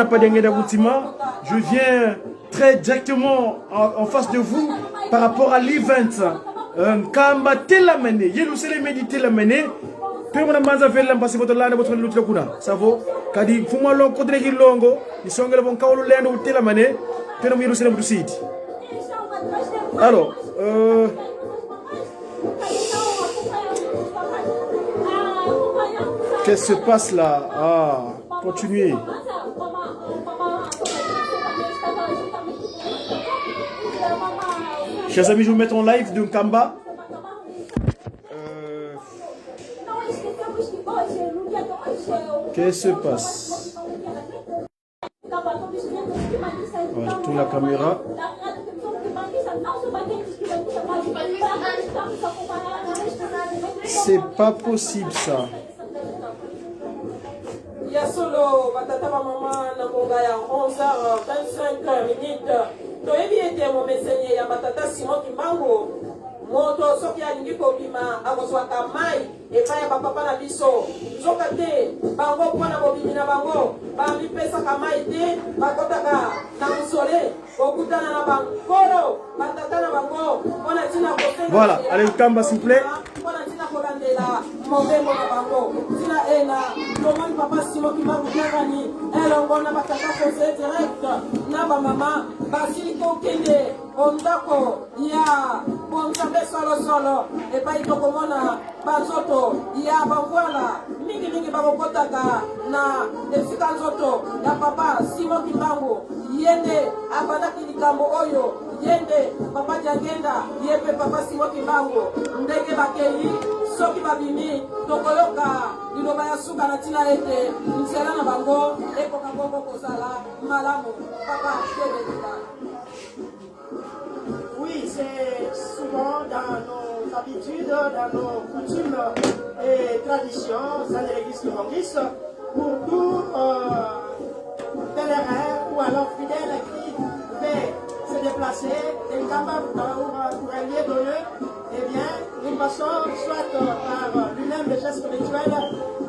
Mwana Padiangenda Boutima. Je viens très directement en face de vous par rapport à l'event. Kamba Telamene, Yerusalem di Telamene. Pe mona manza vela mpasi voto landa voto lutila kuna. Savo kadi mfumo longo kotre kilongo isongele bon kawulu lendo utelamane pe no Yerusalem du sidi. Alors, qu'est-ce qui se passe là? Ah, continuez. Chers amis, je vais vous mettre en live de Nkamba. Qu'est-ce qui se passe? Ouais, je tourne la caméra. C'est pas possible ça. Ya solo batata bamama na ngonga ya 11h25 minute toyebi ete momeseni ya batata Simon Kimbangu moto soki alingi kobima akozwaka mai epai ya bapapa na biso nzoka te bango mpo na bobimi na bango bamipesaka mai te bakotaka na mosole kokutana na bankolo batata na bango mpo na ntina kosenga Voilà, allez Nkamba s'il vous plaît. mpo na ntina kolandela mobembo na bango ntina ena tomoni papa Simon Kimbangu Kiangani elongo na batata conseiller direct na bamama basili kokende ondako ya bonzambe solosolo epai tokomona banzoto ya bamvwala mingimingi bakokotaka na esika nzoto ya papa Simon Kimbangu. Ye nde abandaki likambo oyo, ye nde papa Diangenda, ye mpe papa Simon Kimbangu. Ndenge bakei, soki babimi, tokoyoka liloba ya suka na ntina ete nzela na bango ekoka bongo kozala malamu. Papa Kebelinga. Oui, c'est souvent dans nos habitudes, dans nos coutumes et traditions, dans l'église kimbanguiste, pour tout pèlerin ou alors fidèle qui veut se déplacer de Nkamba pour un lieu donné, eh bien, nous passons soit par lui-même le geste spirituel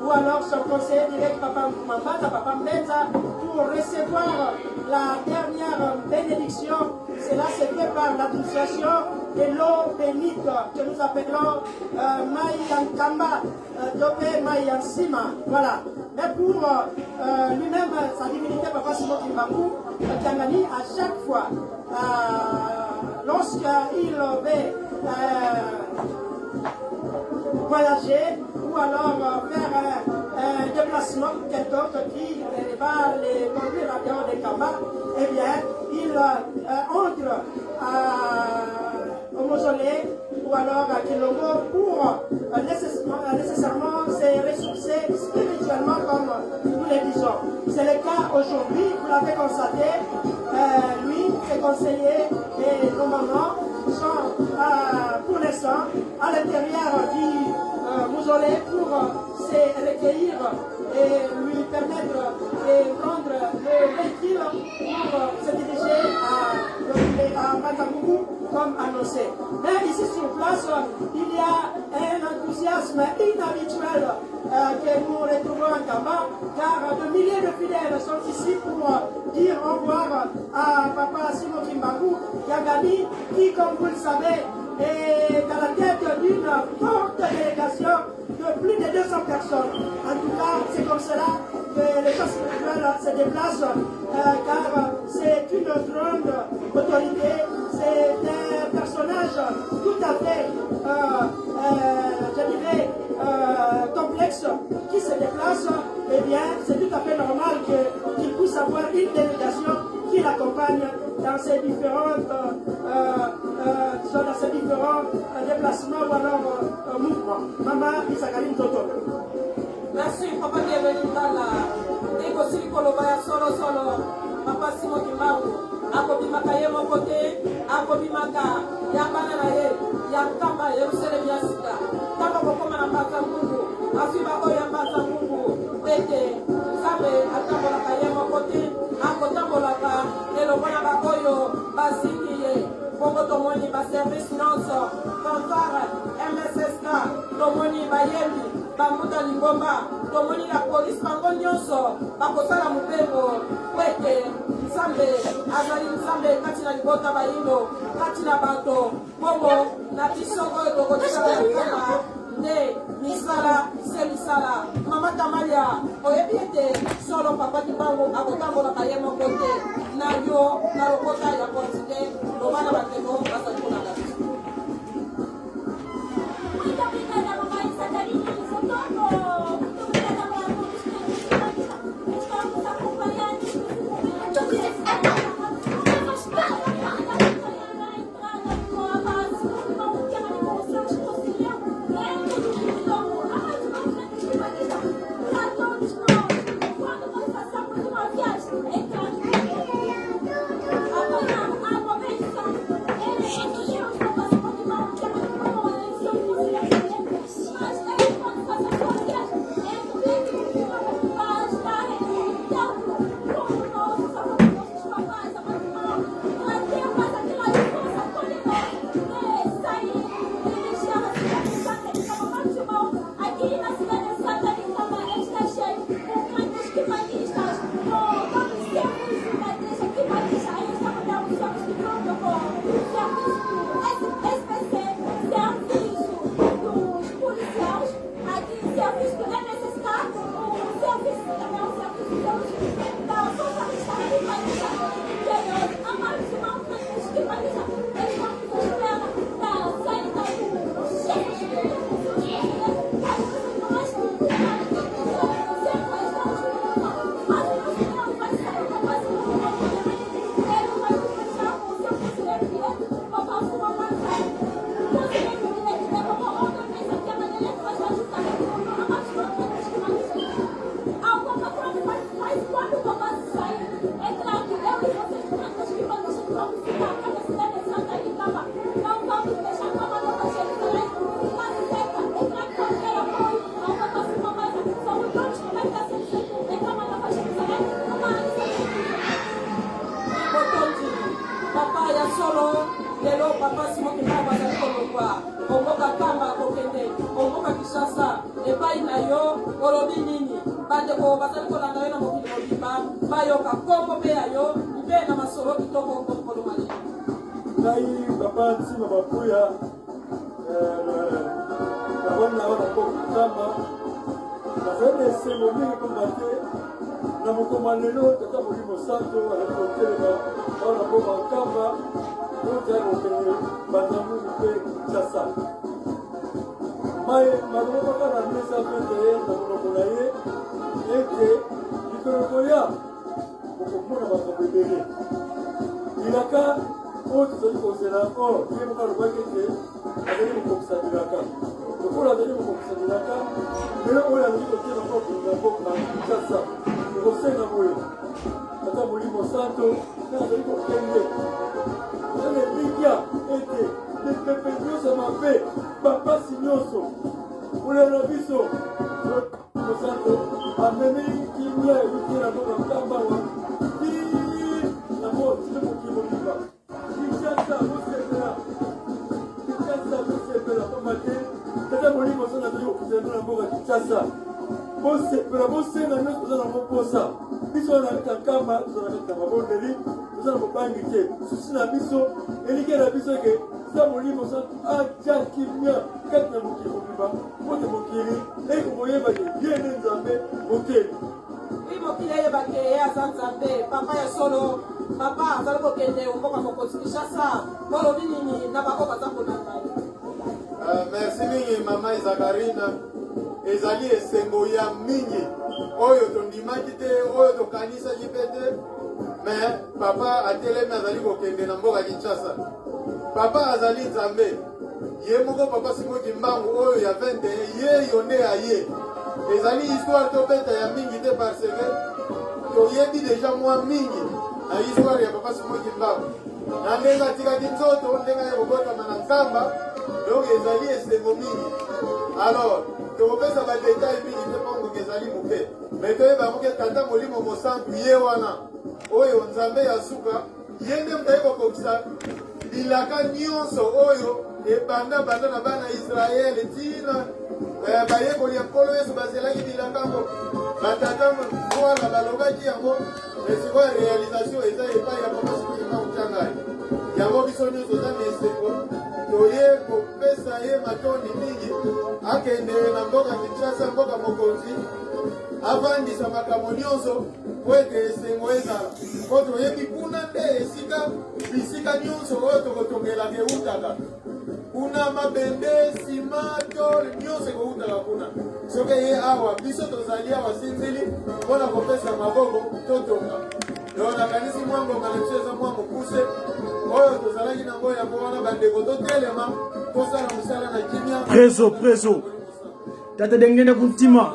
ou alors son conseiller direct, Papa Mambata, Papa Mbenza, pour recevoir la dernière bénédiction. Cela se fait par l'administration de l'eau bénite que nous appelons Mayankamba, Topé Mayansima. Voilà. Mais pour lui-même, sa divinité, Papa Simon Kimbangu Kiangani, à chaque fois, lorsqu'il veut voyager ou alors faire un déplacement quelconque qui va les conduire à dehors des Kamba, eh bien, il entre au mausolée ou alors à Kilongo pour nécessairement se ressourcer spirituellement comme nous le disons. C'est le cas aujourd'hui, vous l'avez constaté, lui, ses conseillers et nos mamans sont pour l'instant à l'intérieur du mausolée pour se recueillir et lui permettre de prendre le véhicule pour se diriger à Mbanza-Ngungu comme annoncé. Mais ici sur place, il y a un enthousiasme inhabituel que nous retrouvons en Kamba, car de milliers de fidèles sont ici pour dire au revoir à Papa Simon Kimbangu Kiangani, qui, comme vous le savez, est à la tête d'une forte délégation de plus de 200 personnes. En tout cas, c'est comme cela que les gens spirituels se déplacent, car c'est une grande autorité, c'est un personnage tout à fait, je dirais, complexe qui se déplace. Eh bien, c'est tout à fait normal qu'il puisse avoir une délégation qui l'accompagne dans ses différentes, dans ses différents déplacements ou alors mouvements. Maman Isakaline Toto. Merci papa Bienvenu Ndala. Ndenge osili koloba ya solosolo, papa Simon Kimbangu akobimaka ye moko te, akobimaka ya bana na ye ya Nkamba Yerusalemi ya sika. Ntango akokoma na Mbanza Ngungu, azwi baoyo ya Mbanza Ngungu ete Nzambe atambolaka ye moko te, akotambolaka elongo na baoyo bazingi ye. Bongo tomoni baservice nyonso, fanfare, MSSK, tomoni bayembi, bambuta lingomba, tomoni la police, bango nyonso bakosala mobembo po ete Azali Nzambe kati na libota bayindo, kati na bato. Bongo na biso oyo tokotikala na Nkamba nde misala se misala. Mama Tamalia, oyebi ete solo Papa Kimbangu akotambolaka ye moko te na yo na lokota ya portugais, loba na bandeko bazali kolanda biso. Muito obrigada, mamãe Satarina Socorro. Muito obrigada para todos que estão nos acompanhando nesse momento. Para todos nós, quando nós passamos uma viagem, entramos apanhar água bênção. Mas ele quando faz a sua viagem, é para estar no templo como nós, os nossos papais, amados irmãos, trazer mais aquela força poderosa de sair e deixar a cidade santa de Nkamba. Amados irmãos, aqui na cidade santa de Nkamba está cheio com grandes kimbanguistas, com todo o serviço da igreja kimbanguista. Aí estamos dando serviço de protocolo, serviço do SPC, serviço dos policiais, aqui serviço do MSSK, o serviço também, o serviço da Força Militar Kimbanguista interior. Amados irmãos, os kimbanguistas estão nos espera da saída do chefe das coisas mais importantes. Sempre estamos mas o nosso Deus vai sair da base do Ele vai nos deixar com o seu conselheiro direto, Papai Simão Mansa. Conselheiro direto é Papai Otto Mesa, que a maneira que vai estar juntamente com o amados irmãos kimbanguistas. Alguma coisa mas, mas quando o papai sair, é claro que eu e vocês, tantos kimbanguistas, vamos ficar aqui na cidade santa de Nkamba. Não vamos deixar Nkamba Nova Jerusalém ficar seca. É claro que qualquer apoio ao Papa Simão Banza, somos todos que vai estar sendo feito em Nkamba Nova Jerusalém, numa iniciativa. Botondi papa ya solo. Lelo Papa Simon Kimbangu azali kolongwa omboka Nkamba, kokende omboka Kinshasa. Epai na yo olobi nini? Bandeko bazali kolanda yo na mokili mobimba, bayoka nkombo mpe ya yo mpe na masolo kitoko koloma nini? Ngai Papa Ntima Bapuya, navandi na wana mboka Nkamba. Nazali na esengo mingi pamba te na mokoma lelo Tata Molimo Santo azali kotelema awa na mboka Nkamba oyo tozali kokende Mbanza-Ngungu mpe Kinshasa. Maye malobaka na 1921 na monoko na ye ete mikolo koya okomona makambo ebele, bilaka oyo tozali kozela. Or ye moko alobaki ete azali kokokisa bilaka. Lokola azali kokokisa bilaka, lelo oyo azali kotelema mpo kokende mboka Kinshasa, ekosenga boye Tata Molimo Santo nde azali kokende, eza na elikya ete mipepe nyonso ya mabe, bapasi nyonso, kolela na biso, Molimo Santo amemi kimia euti na mboka Nkamba wa ti na mokili mobimba. Kinshasa bosepela, Kinshasa bosepela, pamba te Tata Molimo Santo azali kokitela bino na mboka Kinshasa. Bosepela, bosenga nyonso toza nango mposa. Biso wana kati ya Nkamba toza na kati na mabondeli, toza na bobangi te. Susi na biso, elikya na biso eke Tata Molimo Santo atya kimia kati na mokili mobimba mpo te mokili ekokoyeba te ye nde Nzambe mokeli. Wi, mokili eyeba ke ye aza Nzambe. Papa ya solo, papa azali kokende mboka mokonzi Kinshasa. Olobi nini na baoyo baza kolanda yo? Merci mingi, mama Zakarina. Ezali esengo ya mingi oyo tondimaki te, oyo tokanisaki mpe te, mais papa atelemi, azali kokende na mboka Kinshasa. Papa azali Nzambe ye moko, Papa Simon Kimbangu oyo ya 21 ye yo nde ya ye. Ezali histoire tobeta ya mingi te parce que toyebi deja mwa mingi na histoire ya Papa Simon Kimbangu, na ndenge atikaki nzoto, ndenge aye kobotama na Nkamba. Donc ezali esengo mingi. Alors tokopesa badetail mingi te mpo ngonga ezali moke, mais toyeba yango ke Tata Molimo Mosantu ye wana oyo Nzambe ya suka, ye nde moto aye kokokisa bilaka nyonso oyo ebanda banda na bana Israele ntina bayekoli ya Nkolo Yesu bazelaki bilaka yango. Batata mwana balobaki yango, mais sikoyo réalisation eza epai ya Papa Simon. Biso nyonso toza na esengo, toye kopesa ye matondi mingi. Akende na mboka Kinshasa, mboka mokonzi, avandisa makambo nyonso mpo ete esengo ezala, mpo toyebi kuna nde esika bisika nyonso oyo tokotongelaka eutaka kuna, mabende, sima, tole, nyonso ekoutaka kuna. Soki eye awa, biso tozali awa sinzili mpo na kopesa maboko totonga. Donc nakanisi mwa ngonga na biso eza mwa mokuse oyo tozalaki nango, yango wana bandeko totelema tosala mosala na kimia. Prezo, prezo. Tata Dengene Kuntima.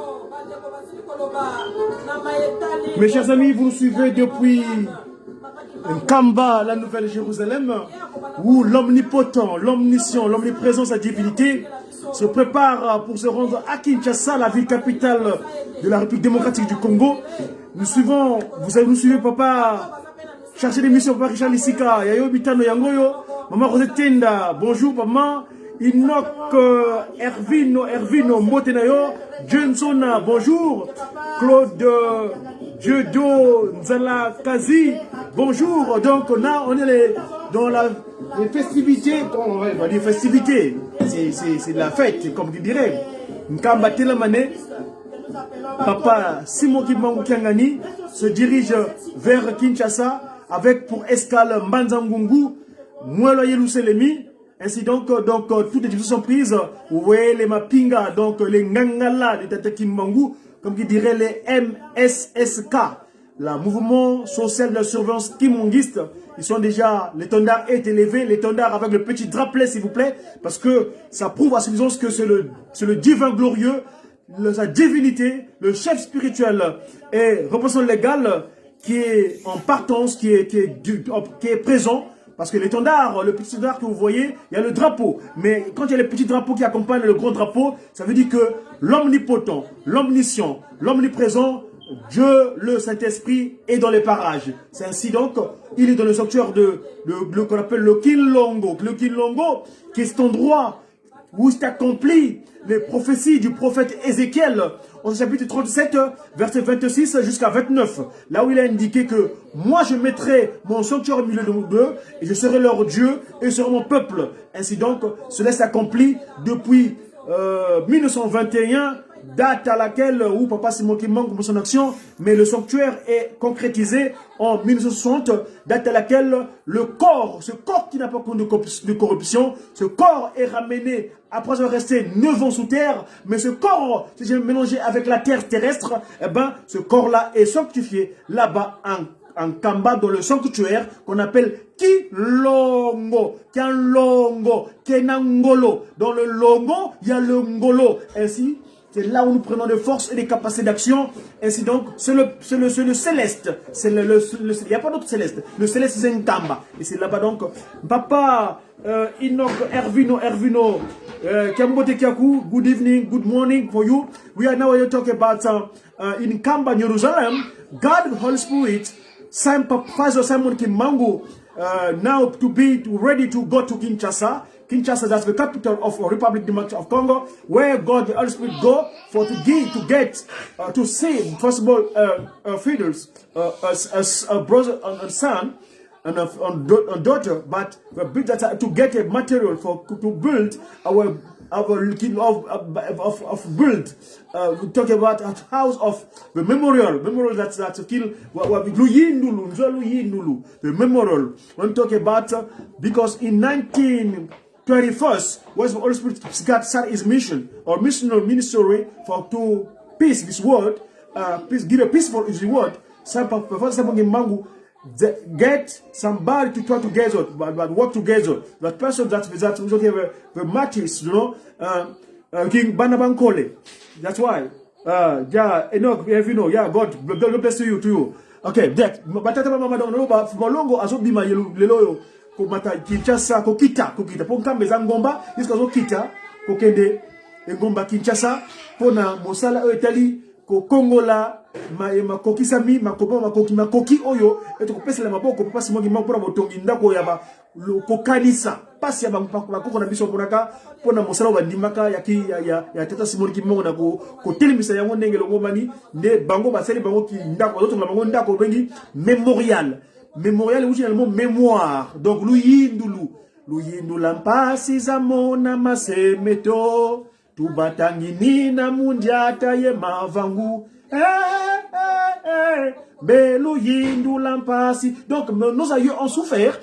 Mes chers amis, vous nous suivez depuis Nkamba, la Nouvelle Jérusalem, où l'omnipotent, l'omniscient, l'omniprésent, sa divinité, se prépare pour se rendre à Kinshasa, la ville capitale de la République démocratique du Congo. Nous suivons, vous avez nous suivez papa, chargé d'émission, papa Richard Lissika, Yayo Bitano Yangoyo, maman Rosette Tenda, bonjour maman, Inoc euh, Ervino, Ervino Mbotenayo, Johnson, bonjour, Claude euh, Diedo Nzala Kazi, bonjour. Donc là, on est les, dans la, les festivités, on va dire festivités, c'est la fête, comme tu dirais. Nkamba Telamane, Papa Simon Kimbangu Kiangani se dirige vers Kinshasa avec pour escale Mbanzangungu, Mwelo Yerusalemi. Ainsi donc, donc toutes les décisions sont prises. Vous voyez les Mapinga, donc les Ngangala de Tata Kimbangu, comme qui dirait les MSSK, le mouvement social de la surveillance kimbanguiste. Ils sont déjà, l'étendard est élevé, l'étendard avec le petit drapeau, s'il vous plaît, parce que ça prouve à suffisance que c'est le, le divin glorieux, sa divinité, le chef spirituel et représentant légal qui est en partance, qui est, qui est, du, qui est présent. Parce que l'étendard, le petit étendard que vous voyez, il y a le drapeau. Mais quand il y a le petit drapeau qui accompagne le grand drapeau, ça veut dire que l'omnipotent, l'omniscient, l'omniprésent, Dieu, le Saint-Esprit, est dans les parages. C'est ainsi donc, il est dans le sanctuaire de, le, qu'on appelle le Kilongo. Le Kilongo, qui est cet endroit où s'est accompli les prophéties du prophète Ézéchiel au chapitre 37, verset 26 jusqu'à 29. Là où il a indiqué que moi je mettrai mon sanctuaire au milieu d'eux et je serai leur Dieu et je serai mon peuple. Ainsi donc, cela s'accomplit depuis euh, 1921, date à laquelle où Papa Simon Kimbangu commence son action, mais le sanctuaire est concrétisé en 1960, date à laquelle le corps, ce corps qui n'a pas connu de corruption, ce corps est ramené après avoir resté 9 ans sous terre, mais ce corps, si j'ai mélangé avec la terre terrestre, eh ben, ce corps-là est sanctifié là-bas en en Kamba dans le sanctuaire qu'on appelle Kilongo, Kianlongo, Kenangolo. Dans le Longo, il y a le Ngolo. Ainsi, c'est là où nous prenons des forces et des capacités d'action. Ainsi donc, c'est le, le, le céleste. C'est le, le, il n'y a pas d'autre céleste. Le céleste, c'est Nkamba. Et c'est là-bas donc, papa euh, Enoch Ervino Ervino, euh, Kiambote Kiaku, good evening, good morning for you. We are now here talking about uh, uh, in Nkamba, Jerusalem, God, the Holy Spirit, Simon, Pastor Simon Kimbangu, uh, now to be ready to go to Kinshasa. Kinshasa, that's the capital of Republic Democratic of Congo, where God, the Holy Spirit, go for to give, to get, uh, to save, first of all, uh, uh, fiddles, uh, a, a, a brother and a son, and a, and daughter, but the big that to get a material for to build our our of of, of build. Uh, we talk about a house of the memorial, memorial that's that's kill Luyindulu, Luyindulu, the memorial. When we talk about uh, because in 1921st was the Holy Spirit God started his mission or missionary ministry for to peace this world, uh, peace, give a peaceful is the world. Some Professor Simon Kimbangu get somebody to talk together, but, but work together. That person that that was okay, the, the martyrs, you know, uh, uh, King Banabankole. That's why. Uh, yeah, Enoch, if you know, yeah, God, God bless you to you. Okay, that. Batata mama don loba molongo azobima lelo yo komata Kinshasa kokita kokita po Nkamba eza ngomba jusqu'à azokita kokende engomba Kinshasa mpona mosala oyo etali kokongola makokisami makopa makoki makoki oyo ete kopesela maboko papa Simon Kimbangu mpona botongi ndako ya kokanisa mpasi ya bakoko na biso mponaka mpona mosala oyo bandimaka ya, ya, ya, ya tata Simon Kimbangu na kotelemisa yango ndenge elongomani nde bango basali bango ndako bazotongola bango ndako obengi memorial. Mémorial euti na le mot mémoire. Donc luyindulu. Luyindula mpasi za mona masemeto. Tubatangi na mundiata ye mavangu. Eh, eh, eh. Be luyindula mpasi. Donc nos aïeux ont souffert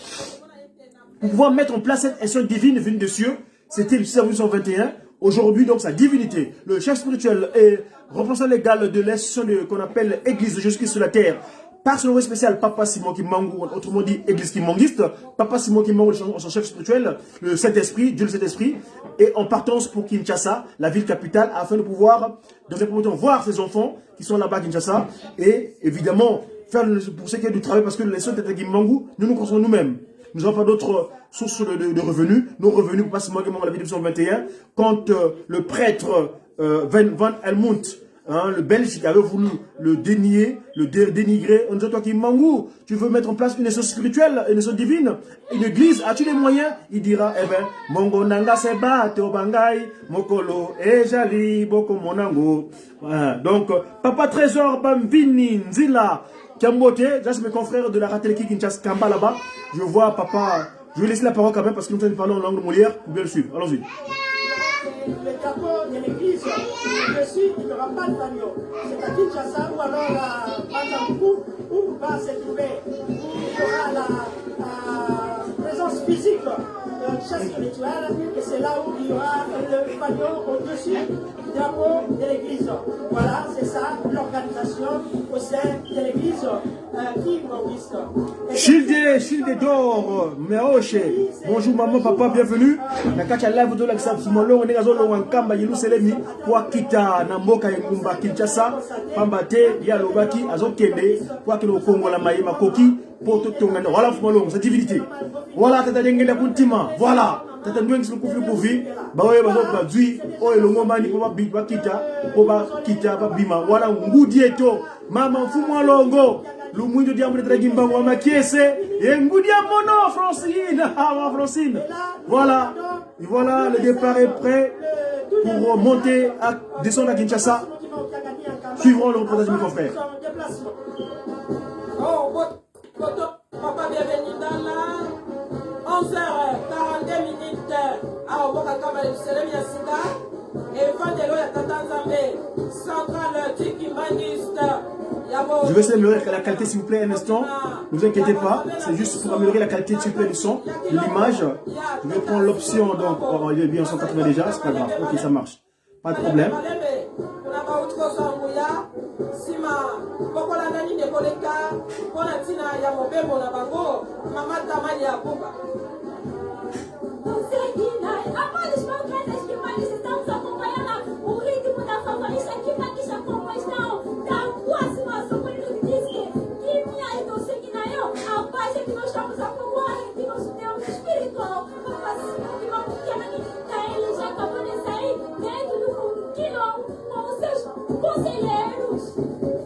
pour pouvoir mettre en place cette action divine venue de cieux. C'était le 6 avril 1921. Aujourd'hui, donc, sa divinité, le chef spirituel et représentant légal de l'institution qu'on appelle Église de Jésus-Christ sur la terre, par son nom spécial, Papa Simon Kimbangu, autrement dit Église Kimbanguiste, Papa Simon Kimbangu, son chef spirituel, le Saint-Esprit, Dieu le Saint-Esprit, est en partance pour Kinshasa, la ville capitale, afin de pouvoir, dans un premier temps, voir ses enfants qui sont là-bas à Kinshasa, et évidemment, faire pour ce qui est du travail, parce que les de Kimbangu, nous nous construisons nous-mêmes. Nous n'avons pas d'autres sources de revenus. Nos revenus, Papa Simon Kimbangu, la vie 1921, quand le prêtre Van Helmont, hein, le Belge qui avait voulu le dénier, le dénigrer, en disant toi Kimbangu, tu veux mettre en place une nation spirituelle, une nation divine, une église, as-tu les moyens? Il dira, eh ben, Mongo nanga seba to bangai, mokolo ejali boko monango. Voilà. Donc, Papa Trésor Bambini Nzila Kiambote, ça c'est mes confrères de la Ratelki Kinshasa Kamba là-bas. Je vois papa, je vais laisser la parole quand même parce que nous allons parler en langue de Molière, vous pouvez le suivre. Allons-y. Le drapeau de l'église, dessus, il n'y aura pas de fanion. C'est à Kinshasa ou alors à Mbanza-Ngungu où va se trouver, où il y aura la présence physique de chef spirituel, et c'est là où il y aura le fanion au-dessus du drapeau de l'église. Voilà, c'est ça l'organisation au sein de l'église kimbanguiste. Childe, Childe d'or, Meoche. Bonjour maman, papa, bienvenue. Na kati ya live tolakisa Mfumu ndenge azolongwa Nkamba Yelusalemi po akita na mboka engumba Kinshasa, pamba te ye alobaki azokende po akende kokongola maye makoki po totonga. Voilà Mfumu Longo, sa divinité. Voilà tata ndenge kuntima. Voilà tata ndenge lukufi lukufi baoyo bazo bazwi oyo elongomani po bakita po bakita babima. Voilà ngudi eto mama Mfumu Longo. Lumwindo diambo de Kimbangu wa Makiese et Ngudi Mono Francine, ah, Francine. Voilà, et voilà, le départ est prêt pour monter à descendre à Kinshasa. Suivrons le reportage de mes confrères. Oh, papa, bienvenue dans la 11h42 minutes. Awa mboka Nkamba Yelusalemi ya sika, evandelo ya Tata Nzambe, centrale du Kimbanguiste. Je vais essayer d'améliorer la qualité, s'il vous plaît, un instant. Ne vous inquiétez pas, c'est juste pour améliorer la qualité, s'il vous plaît, du son, de l'image. Je vais prendre l'option, donc, oh, il est bien 180 déjà, c'est pas grave. Ok, ça marche. Pas de problème. Kuna bauti kozwa nguya nsima bokolanda nini ekoleka mpo na ntina ya mobembo na bango mama Tamali ya Buba. Amados patriotas que estamos acompanhando o ritmo da favorita Kimbanguista como estão da próxima soprano que diz que Kimia e Toseginayo, a paz é que nós estamos a promover que nosso Deus espiritual, Papa Simon Kimbangu Kiangani, ele já acabou de sair dentro do quilombo com os seus conselheiros.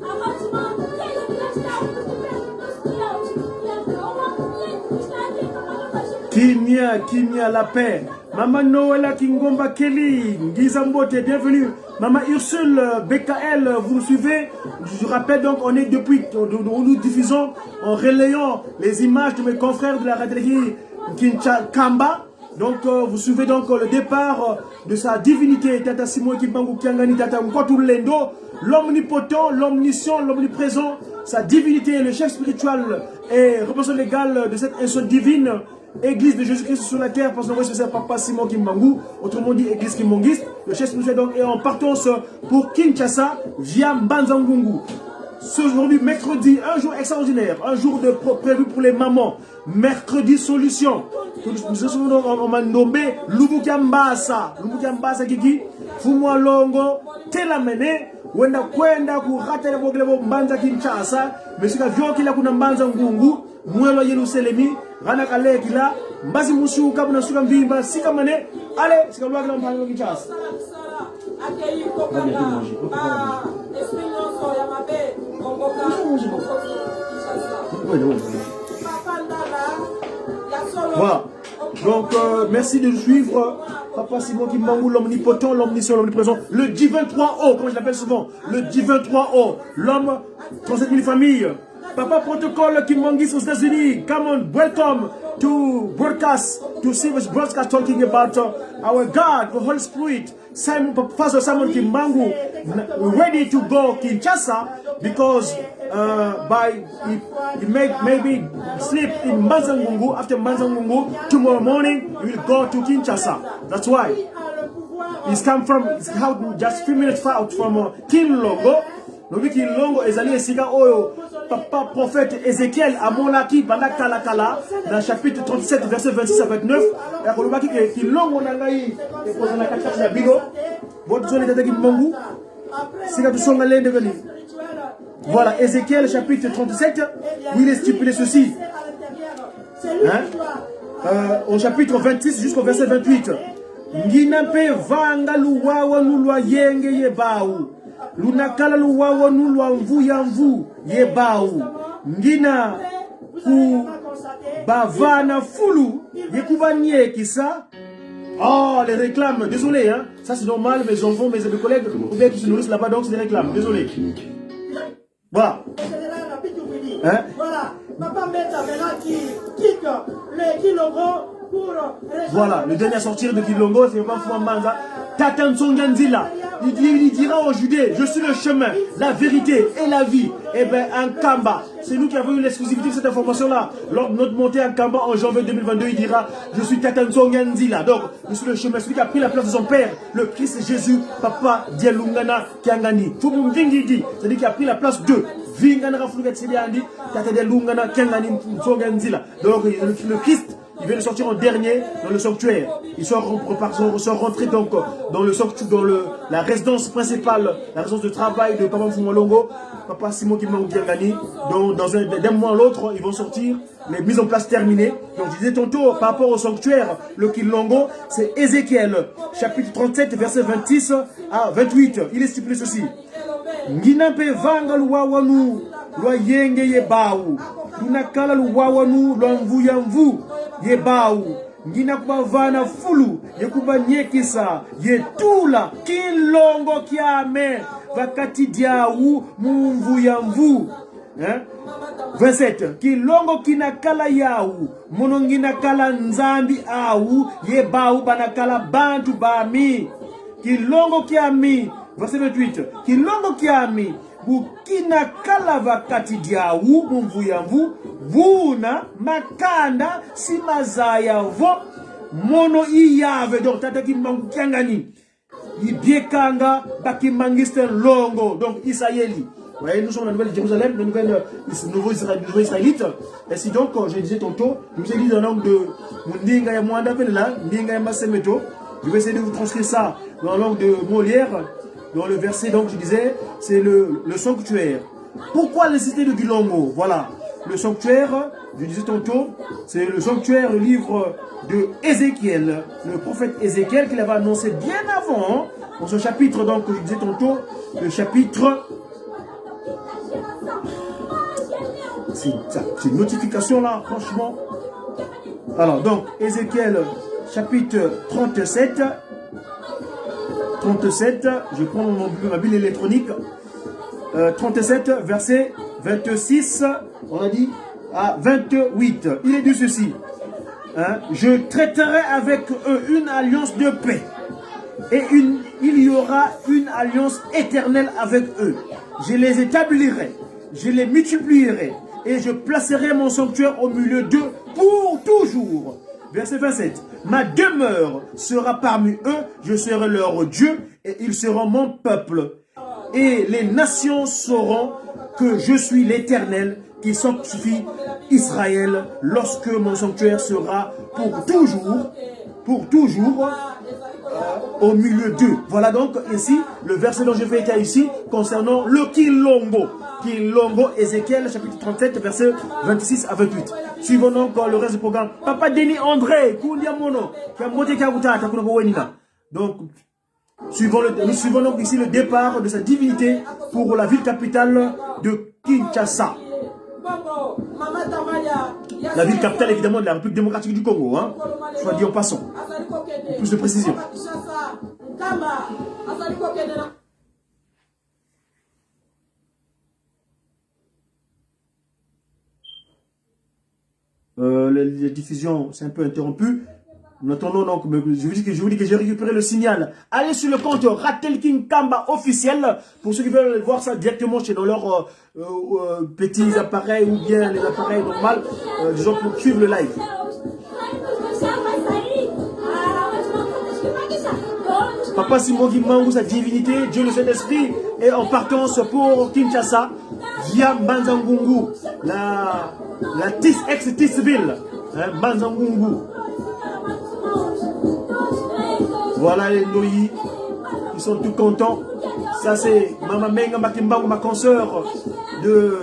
A Fatima, que ele já está muito perto dos Deus, e a Roma, e está aqui com a Kimia, Kimia, la paix. Maman Noëlla Kingomba Kelly, Giza Mbote, bienvenue. Maman Ursule BKL, vous nous suivez. Je vous rappelle donc, on est depuis, nous, nous diffusons en relayant les images de mes confrères de la Ratelki Kinshasa Kamba. Donc, vous suivez donc le départ de sa divinité, Tata Simon Kimbangu Kiangani, Tata Nkotu Lendo, l'omnipotent, l'omniscient, l'omniprésent, sa divinité, le chef spirituel et représentant légal de cette institution divine, Église de Jésus-Christ sur la terre, parce que c'est Papa Simon Kimbangu, autrement dit Église Kimbanguiste. Le chef spirituel donc est en partance pour Kinshasa via Mbanza-Ngungu. Ce aujourd'hui, mercredi, un jour extraordinaire, un jour de prévu pour les mamans. Mercredi solution. Nous sommes donc en Mandombe, Lubukia Mbasa, Lubukia Mbasa Kiki, Fumwa Longo, Telamene, wenda kwenda kurata le bogle bo Mbanza Kinshasa, mesika vyokila kuna Mbanza Ngungu, mwelo Yerusalemi, rana kalekila, mbazi musuka buna suka mvimba, sika mane, ale sika lwakila mpanga Kinshasa. Akei kokanga ba esprit nyonso ya mabe omboka Kinshasa. Papa Ndala ya solo. Voilà. Donc, merci de nous suivre. Papa Simon Kimbangu, l'omnipotent, l'omniscient, l'omniprésent, le divin 3O, comme je l'appelle souvent, le divin 3O, l'homme 37 000 familles. Papa Protocole Kimbanguiste aux États-Unis, come on, welcome to broadcast, to see this broadcast talking about our God, the Holy Spirit, Simon, Pastor Simon Kimbangu, ready to go Kinshasa because by he may maybe sleep in Mbanza-Ngungu. After Mbanza-Ngungu, tomorrow morning he will go to Kinshasa. That's why he's come from, he's out just few minutes far out from Kinlongo. Lobi Kinlongo ezali esika oyo papa prophète Ezekiel amonaki banda kala kala na chapitre 37 verset 26 à 29 ya kolobaki ke Kinlongo na ngai ekozala katikati na bino botozoli tataki Kimbangu sika tusonga lende veni. Voilà, Ézéchiel chapitre 37, où il est stipulé ceci. Hein? Au chapitre 26 jusqu'au verset 28. Ngina mpe vanga luwawa nulwa yenge yebau. Lunakala luwawa nulwa mvu ya mvu yebau. Ngina ku bavana fulu yekubaniekisa. Oh, les réclames, désolé, hein. Ça c'est normal, mes enfants, mes collègues, ou bien qui se nourrissent là-bas, donc c'est des réclames, désolé. Voilà. Hein? Voilà. Papa Meta maintenant qui quitte le Kilongo pour Voilà, le dernier à sortir de Kilongo, c'est pas Fouambanza. Tata Nsonga Nzila. Il dira aux Judées, je suis le chemin, la vérité et la vie. Eh bien, un Kamba, c'est nous qui avons eu l'exclusivité de cette information-là. Lors de notre montée en Kamba en janvier 2022, il dira, je suis Tata Nsonga Nzila. Donc, je suis le chemin, celui qui a pris la place de son père, le Christ Jésus, Papa Dialungana Kiangani. Fumu Mvingidi, c'est-à-dire qui a pris la place de Vingana Rafuluka Andi, Tata Dialungana Kiangani Nsonga Nzila. Donc, le Christ, il vient de sortir en dernier dans le sanctuaire. Ils sont rentrés donc dans le sanctuaire, dans la résidence principale, la résidence de travail de Papa Mfumolongo, Papa Simon Kimbangu Kiangani. Donc, d'un mois à l'autre, ils vont sortir, les mises en place terminées. Donc, je disais tantôt, par rapport au sanctuaire, le Kilongo, c'est Ézéchiel, chapitre 37, verset 26 à 28. Il est stipulé ceci. Ngina mpe vanga luwawanu lwa yenge yebau lunakala luwawanu lwa mvu ya mvu yebau ngina kubavana fulu yekubanyekisa yetula kilongo kyame vakati diau mumvu ya mvu. Hein? 27 kilongo kinakala yau mono nginakala nzambi au yebau banakala bantu bami kilongo kyami. Verset 28 kilongo kyami bukinakala vakati diau mumvu ya mvu buna makanda simazaya vo mono iyave. Donc tata Kimbangu Kiangani ibiekanga bakimangiste longo, donc Israéli. Vous voyez, nous sommes la nouvelle Jérusalem, le nouvel, nouveau Israël, nouveau Israélite. Et si donc, je disais tantôt, je vous ai dit dans la langue de Ndinga ya Mwanda, là, Ndinga ya Masemeto. Je vais essayer de vous transcrire ça dans la langue de Molière. Dans le verset, donc, je disais, c'est le sanctuaire. Pourquoi la cité de Kilongo? Voilà, le sanctuaire, je disais tantôt, c'est le sanctuaire, le livre de Ézéchiel, le prophète Ézéchiel qu'il avait annoncé bien avant, dans ce chapitre, donc, je disais tantôt, le chapitre... Ces notifications-là, franchement. Alors, donc, Ézéchiel, chapitre 37, 37, je prends ma Bible électronique, 37, verset 26, on a dit, à 28. Il est dit ceci, hein, je traiterai avec eux une alliance de paix, et il y aura une alliance éternelle avec eux. Je les établirai, je les multiplierai, et je placerai mon sanctuaire au milieu d'eux pour toujours. Verset 27. Ma demeure sera parmi eux, je serai leur Dieu, et ils seront mon peuple. Et les nations sauront que je suis l'Éternel qui sanctifie Israël lorsque mon sanctuaire sera pour toujours au milieu d'eux. Voilà donc ici le verset dont je fais état ici concernant le Kilongo. Kilongo, Ézéchiel chapitre 37, verset 26 à 28. Suivons donc le reste du programme. Papa Denis André, Kundia Mono, donc, nous suivons donc ici le départ de sa divinité pour la ville capitale de Kinshasa. La ville capitale évidemment de la République démocratique du Congo, hein, soit dit en passant, pour plus de précision. la diffusion s'est un peu interrompue. Nous attendons donc, je vous dis que, je vous dis que j'ai récupéré le signal. Allez sur le compte Ratelkin Kamba officiel pour ceux qui veulent voir ça directement chez dans leurs euh, euh, euh, petits appareils ou bien les appareils normaux, disons pour suivre le live. Papa Simon Kimbangu, sa divinité, Dieu le Saint-Esprit, est en partance pour Kinshasa via Mbanzangungu, la, la ex-Tisville, hein, Mbanzangungu. Voilà les Noyi, ils sont tout contents. Ça c'est Mama Menga Makimbangu, ma consoeur de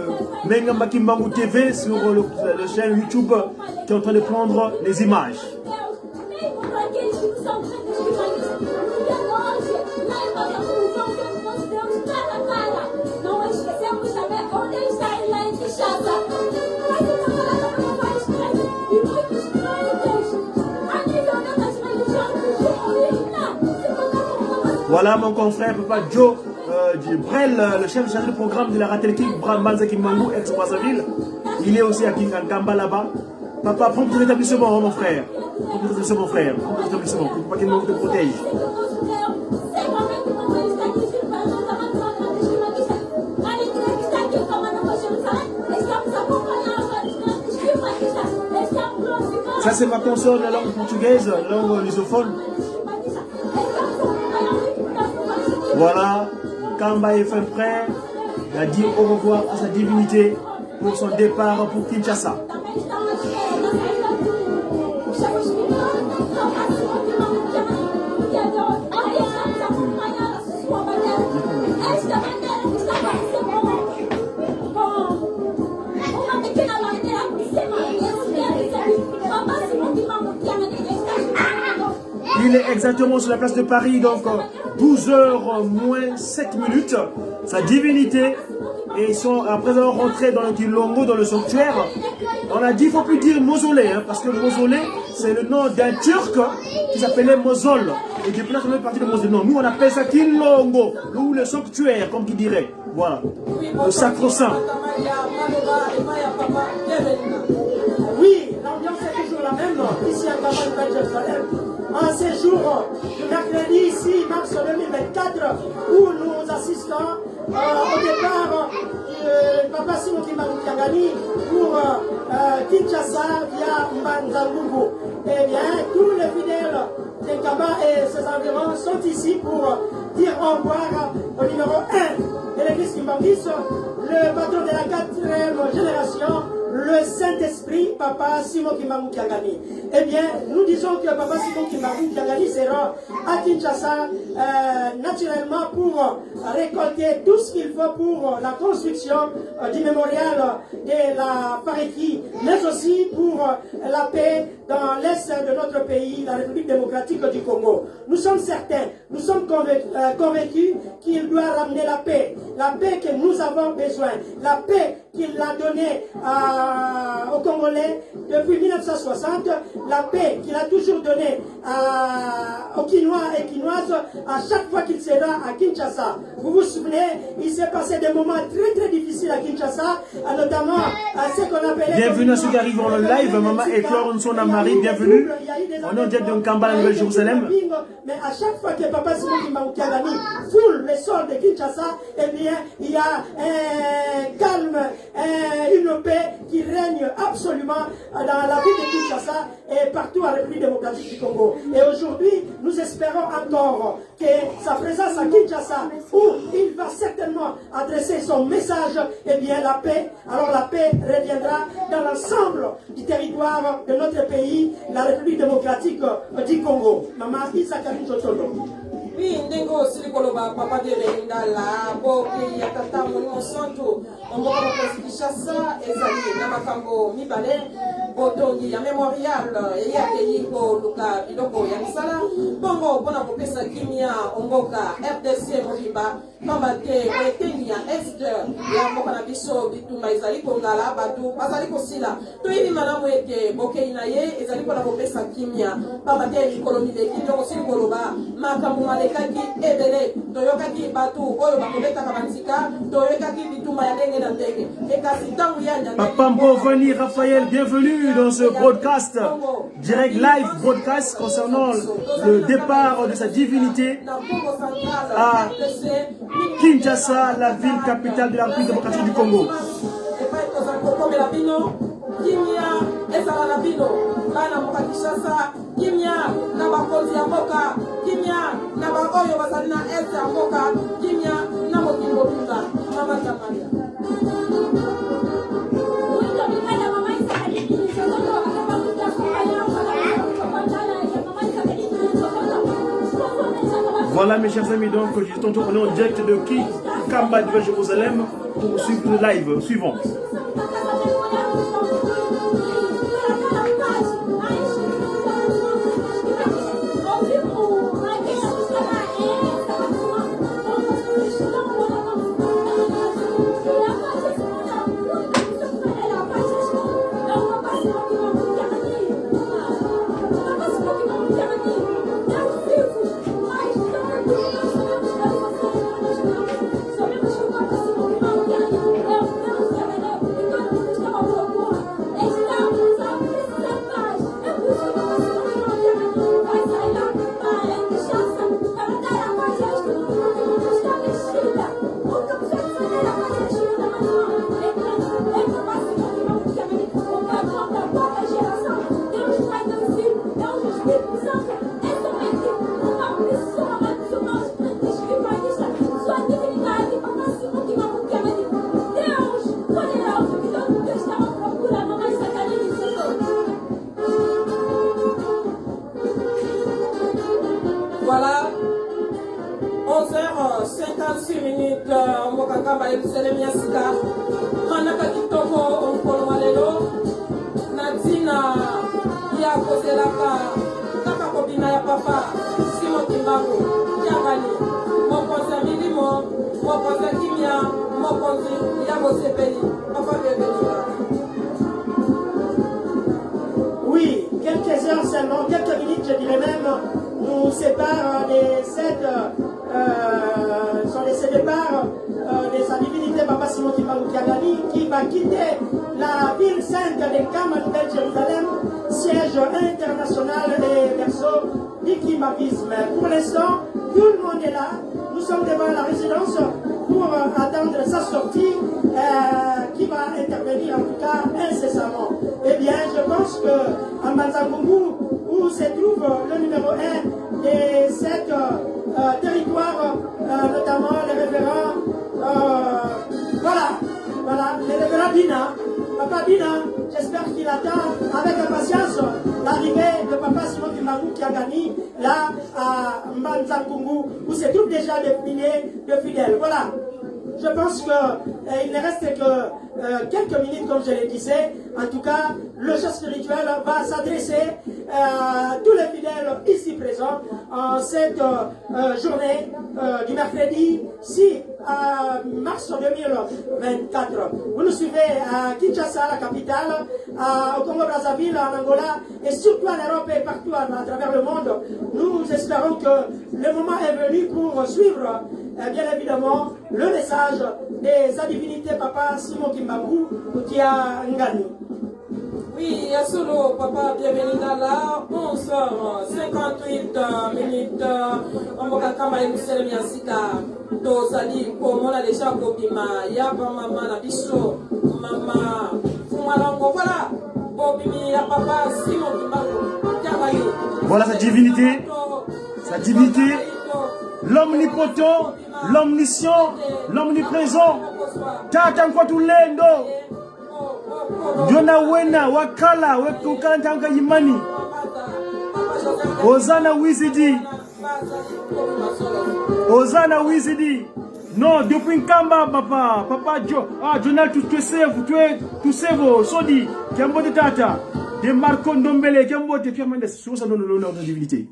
Menga Makimbangu TV sur le, la chaîne YouTube qui est en train de prendre les images. Voilà mon confrère, Papa Joe euh, Brel, le chef chargé de programme de la Ratelki Mbanza Kimbangu, ex-Brazzaville. Il est aussi à Kingankamba là-bas. Papa, prends ton établissement, hein, mon frère. Prends ton établissement, mon frère. Prends ton établissement. Que Papa Kimbangu te protège. Ça, c'est ma console, la langue portugaise, la langue lusophone. Voilà, Kamba est fin prêt à dire au revoir à sa divinité pour son départ pour Kinshasa. Il est exactement sur la place de Paris, donc 12h euh, moins 7 minutes. Sa divinité, et ils sont, après avoir rentré dans le Kilongo, dans le sanctuaire, on a dit qu'il ne faut plus dire mausolée, hein, parce que mausolée, c'est le nom d'un Turc qui s'appelait Mosol. Et depuis là, on est parti de mausolée. Non, nous, on appelle ça Kilongo, ou le sanctuaire, comme qui dirait. Voilà, le sacro-saint. Oui, l'ambiance est toujours la même ici à Kamal Jérusalem. En ces jours de mercredi 6 mars 2024, où nous assistons euh, au départ de Papa Simon Kimbangu Kiangani pour euh, Kinshasa via Mbanzangungu. Eh bien, tous les fidèles de Kamba et ses environs sont ici pour dire au revoir au numéro 1 de l'église Kimbanguiste, le patron de la quatrième génération, le Saint-Esprit, Papa Simon Kimbangu Kiangani. Eh bien, nous disons que Papa Simon Kimbangu Kiangani sera à Kinshasa euh, naturellement pour récolter tout ce qu'il faut pour la construction euh, du mémorial de la Pariki, mais aussi pour la paix dans l'est de notre pays, la République démocratique du Congo. Nous sommes certains, nous sommes euh, convaincus qu'il doit ramener la paix, la paix que nous avons besoin, la paix qu'il a donnée aux Congolais depuis 1960, la paix qu'il a toujours donnée aux Quinois et Quinoises à chaque fois qu'il sera à Kinshasa. Vous vous souvenez, il s'est passé des moments très très difficiles à Kinshasa, notamment à ce qu'on appelait... Bienvenue à ceux qui arrivent en live, Maman Éclore, Marie, bienvenue. On est en direct de Nkamba, la Nouvelle-Jérusalem. Mais à chaque fois que Papa Simon Kimbangu Kiangani foule le sol de Kinshasa, eh bien, il y a un calme, une paix qui règne absolument dans la ville de Kinshasa et partout en République démocratique du Congo. Et aujourd'hui, nous espérons encore que sa présence à Kinshasa, où il va certainement adresser son message, eh bien, la paix, alors la paix reviendra dans l'ensemble du territoire de notre pays, la République démocratique du Congo. Maman Isa Karim Oui, ndenge osili koloba papa Dere Ndala bokei ya tata Molimo Santu na mboka mokonzi Kinshasa ezali na makambo mibale botongi ya memorial eye akei koluka biloko ya misala bongo mpo na kopesa kimia omboka RDC mobimba Pamba te na eteni ya est ya mboka na biso bitumba ezali kongala, bato bazali kosila. Toyebi malamu ete bokei na ye ezali mpo na kopesa kimia, pamba te mikolo mileki nde osili koloba makambo malekaki ebele. Toyokaki bato oyo bakobetaka banzika, toyokaki bitumba ya ndenge na ndenge. Ekasi ntango ya Papa Mbovani Raphaël, bienvenue. Bienvenue dans ce broadcast, direct live broadcast concernant le départ de sa divinité à Kinshasa, la ville capitale de la République démocratique du Congo. Kimia ezala na bino bana mboka Kinshasa, kimia na bakonzi ya mboka, kimia na baoyo bazali na est ya mboka, kimia na mokili mobimba. Mama Zamaria. Voilà mes chers amis, donc juste on est en direct de Kamba de Jérusalem pour suivre le live suivant. Voilà, 11h56 minutes, mboka Nkamba Yerusalem ya sika manaka kitoko mokolo mwa lelo na ntina ya kozelaka kaka kobima ya papa Simon Kimbangu Kiangani, mokonzi ya milimo, mokonzi ya kimia, mokonzi ya bosepeli. Papa bienvenue. Oui, quelques heures seulement, quelques minutes, je dirais même, nous séparent de cette, sont de ce départ de sa divinité Papa Simon Kimbangu Kiangani, qui va quitter la ville sainte de Nkamba, Nouvelle-Jérusalem, siège international et berceau du kimbanguisme. Pour l'instant, tout le monde est là. Nous sommes devant la résidence pour attendre sa sortie, qui va intervenir en tout cas incessamment. Eh bien, je pense que à Mbanza-Ngungu, où se trouve le numéro 1 de cet territoire, notamment les révérends, voilà, voilà, les révérends Bina, Papa Bina, j'espère qu'il attend avec impatience l'arrivée de Papa Simon Kimbangu Kiangani, là à Mbanza-Ngungu, où se trouvent déjà des milliers de fidèles. Voilà. Je pense qu'il ne reste que quelques minutes, comme je le disais. En tout cas, le chef spirituel va s'adresser à tous les fidèles ici présents en cette journée du mercredi 6 mars 2024. Vous nous suivez à Kinshasa, la capitale, au Congo-Brazzaville, en Angola et surtout en Europe et partout à travers le monde. Nous espérons que le moment est venu pour suivre, bien évidemment, le message des divinités Papa Simon Kimbangu Kiangani. Oui, ya solo, papa, bienvenue dans la 11h58 minutes. Mboka Nkamba Yerusalem ya sika, tozali komona deja kobima ya bamama na biso, mama Fumalongo. Voilà, bobimi ya papa Simon Kimbangu Kiangani. Voilà sa divinité, l'omnipotent, l'omniscient, l'omniprésent. Tata Nkwatulendo, Jona wena wakala wekukala ntanga yimani. Ozana Wizidi. Ozana Wizidi. Non, depuis Nkamba, papa. Papa Jo. Ah, Jonal, tu tu sais, tu es, tu sais, Sodi. Kiambote Tata. De Marco Ndombele, Kiambote Pierre Mendes. Souvent, ça donne l'honneur de la divinité.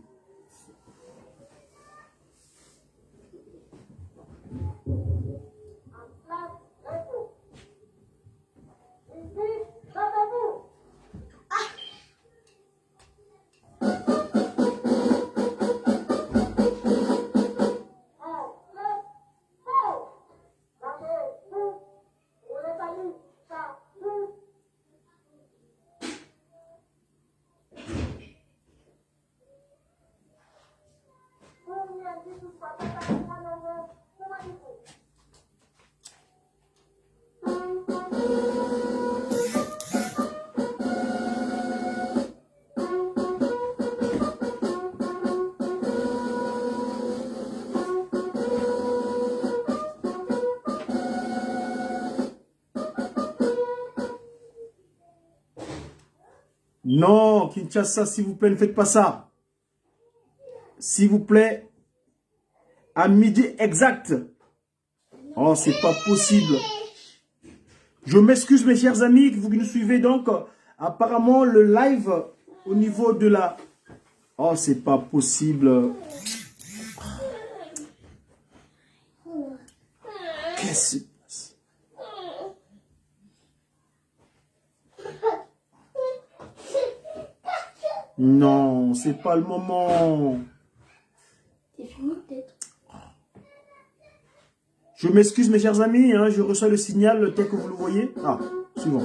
Non, Kinshasa, s'il vous plaît, ne faites pas ça. S'il vous plaît, à midi exact. Oh, c'est pas possible. Je m'excuse, mes chers amis, vous qui nous suivez donc. Apparemment, le live au niveau de la... Oh, c'est pas possible. Qu'est-ce qui se passe? Non, c'est pas le moment. C'est fini peut-être. Je m'excuse mes chers amis, hein, je reçois le signal tel que vous le voyez. Ah, suivant.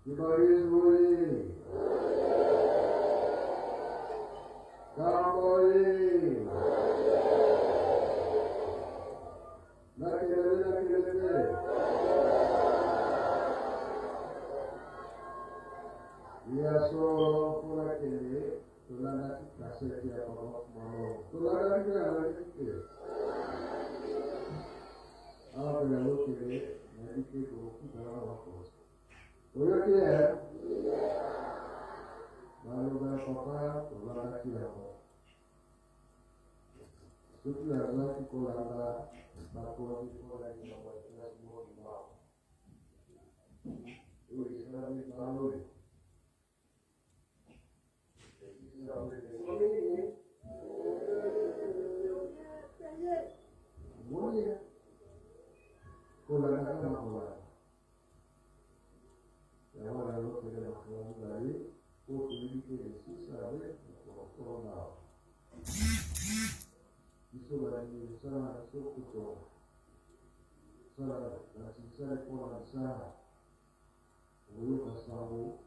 Kibaris oye! Kamba oye! Nakende nakende te. Ya solo mpo nakende tolandaki kasete ya papa Malongo. Tolandaki mpe nalandaki te. Awa mpe nazokende nayebi te kokutana na bakonzi. Oyoki ye? Maloba ya papa tolandaki yango. Soki nazalaki kolanda bakonzi mpo na likambo ya kelasi mobimba oyo esalami mbala oyo Omoni kolanda kaka kolanda yango nazokende makolo mibale mpo toyebi te le 6 avril mokolo tonga biso balingi mosala na biso kotonga kosala batimisali mpona misala okoyoka sango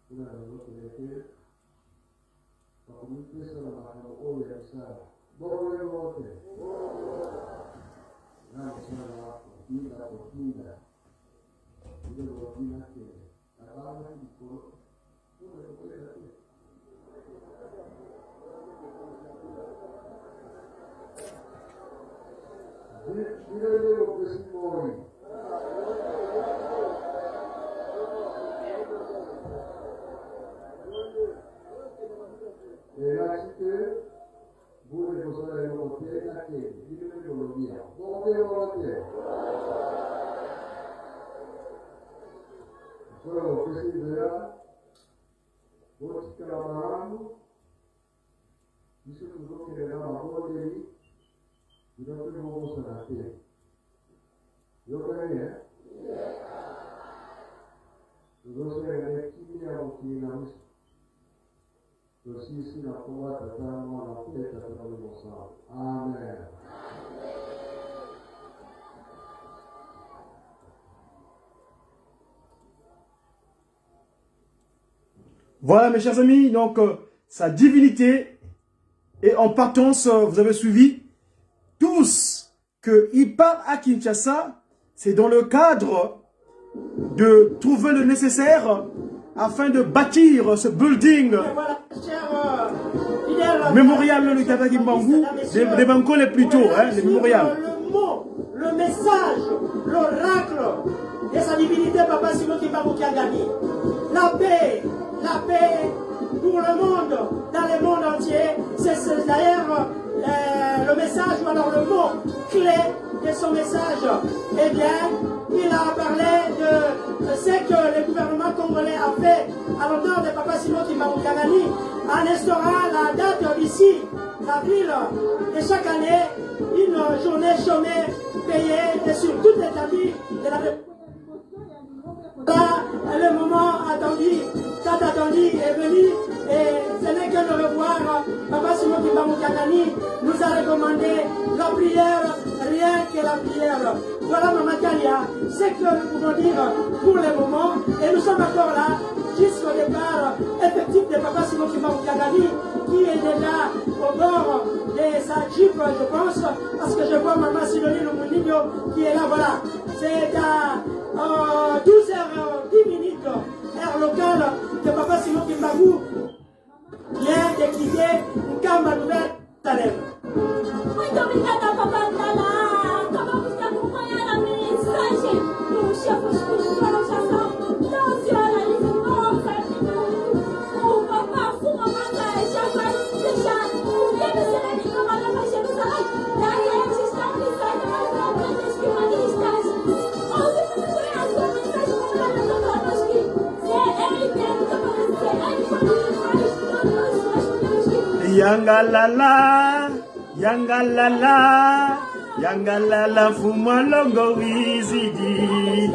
kuna nazokende te bakomipesa na makambo oyo ya misala bongo ye moko te na mosala kotinda kotinda nde lobi nakende nabangaki likolo mpona kokoyeba te. Bino nde bopesi moi. Elakisi te bule kosala eloko te nakende bino nde bolobi yango bongo mpe bongo te lokola bopesi nzela botikala malamu biso tozokende na mabondeli bino mpe bobosana te yokani e tozosenga nde kimia ya mokili na biso tosilisi na nkombo ya tata mwana mpe tata molimo santu amen. Voilà mes chers amis, donc euh, sa divinité est en partance, euh, vous avez suivi tous qu'il part à Kinshasa, c'est dans le cadre de trouver le nécessaire afin de bâtir ce building Voilà, chers euh, mémorial de Tata Kimbangu, des, des Bankole plutôt, hein, le mémorial. Le mot, le message, l'oracle de sa divinité, Papa Simon Kimbangu Kiangani. La paix, la paix pour le monde, dans le monde entier. C'est d'ailleurs euh, le message ou alors le mot clé de son message. Eh bien, il a parlé de ce que le gouvernement congolais a fait à l'honneur de Papa Simon Kimbangu Kiangani en instaurant la date ici, d'avril de chaque année, une journée chômée, payée et sur toute l'étendue de la République. Là, le moment attendu, tant attendu est venu et ce n'est que le revoir. Papa Simon Kimbangu Kiangani nous a recommandé la prière, rien que la prière. Voilà Maman Kalia, ce que nous pouvons dire pour le moment et nous sommes encore là jusqu'au départ effectif de Papa Simon Kimbangu Kiangani qui est déjà au bord de sa jeep, je pense, parce que je vois Maman Sidonie Lumuninho qui est là, voilà. C'est à euh, 12h10 minutes, heure locale, que Papa Simon Kimbangu vient de quitter Nkamba Nouvelle Salem. Muito obrigada, Papa Ndala. Acabamos de acompanhar a mensagem do chefe espiritual, já são 12 horas e 9 minutos. O Papa Fuma Manga já vai deixar o Jerusalém e uma nova Jerusalém. Daí eles estão de saída mais trombetas que humanistas. Ouve muito bem a sua mensagem complementa conosco. Se eu entendo que parece ser ele mas todos nós podemos que Yangalala, yangalala, yangalala, fumalongo wizidi.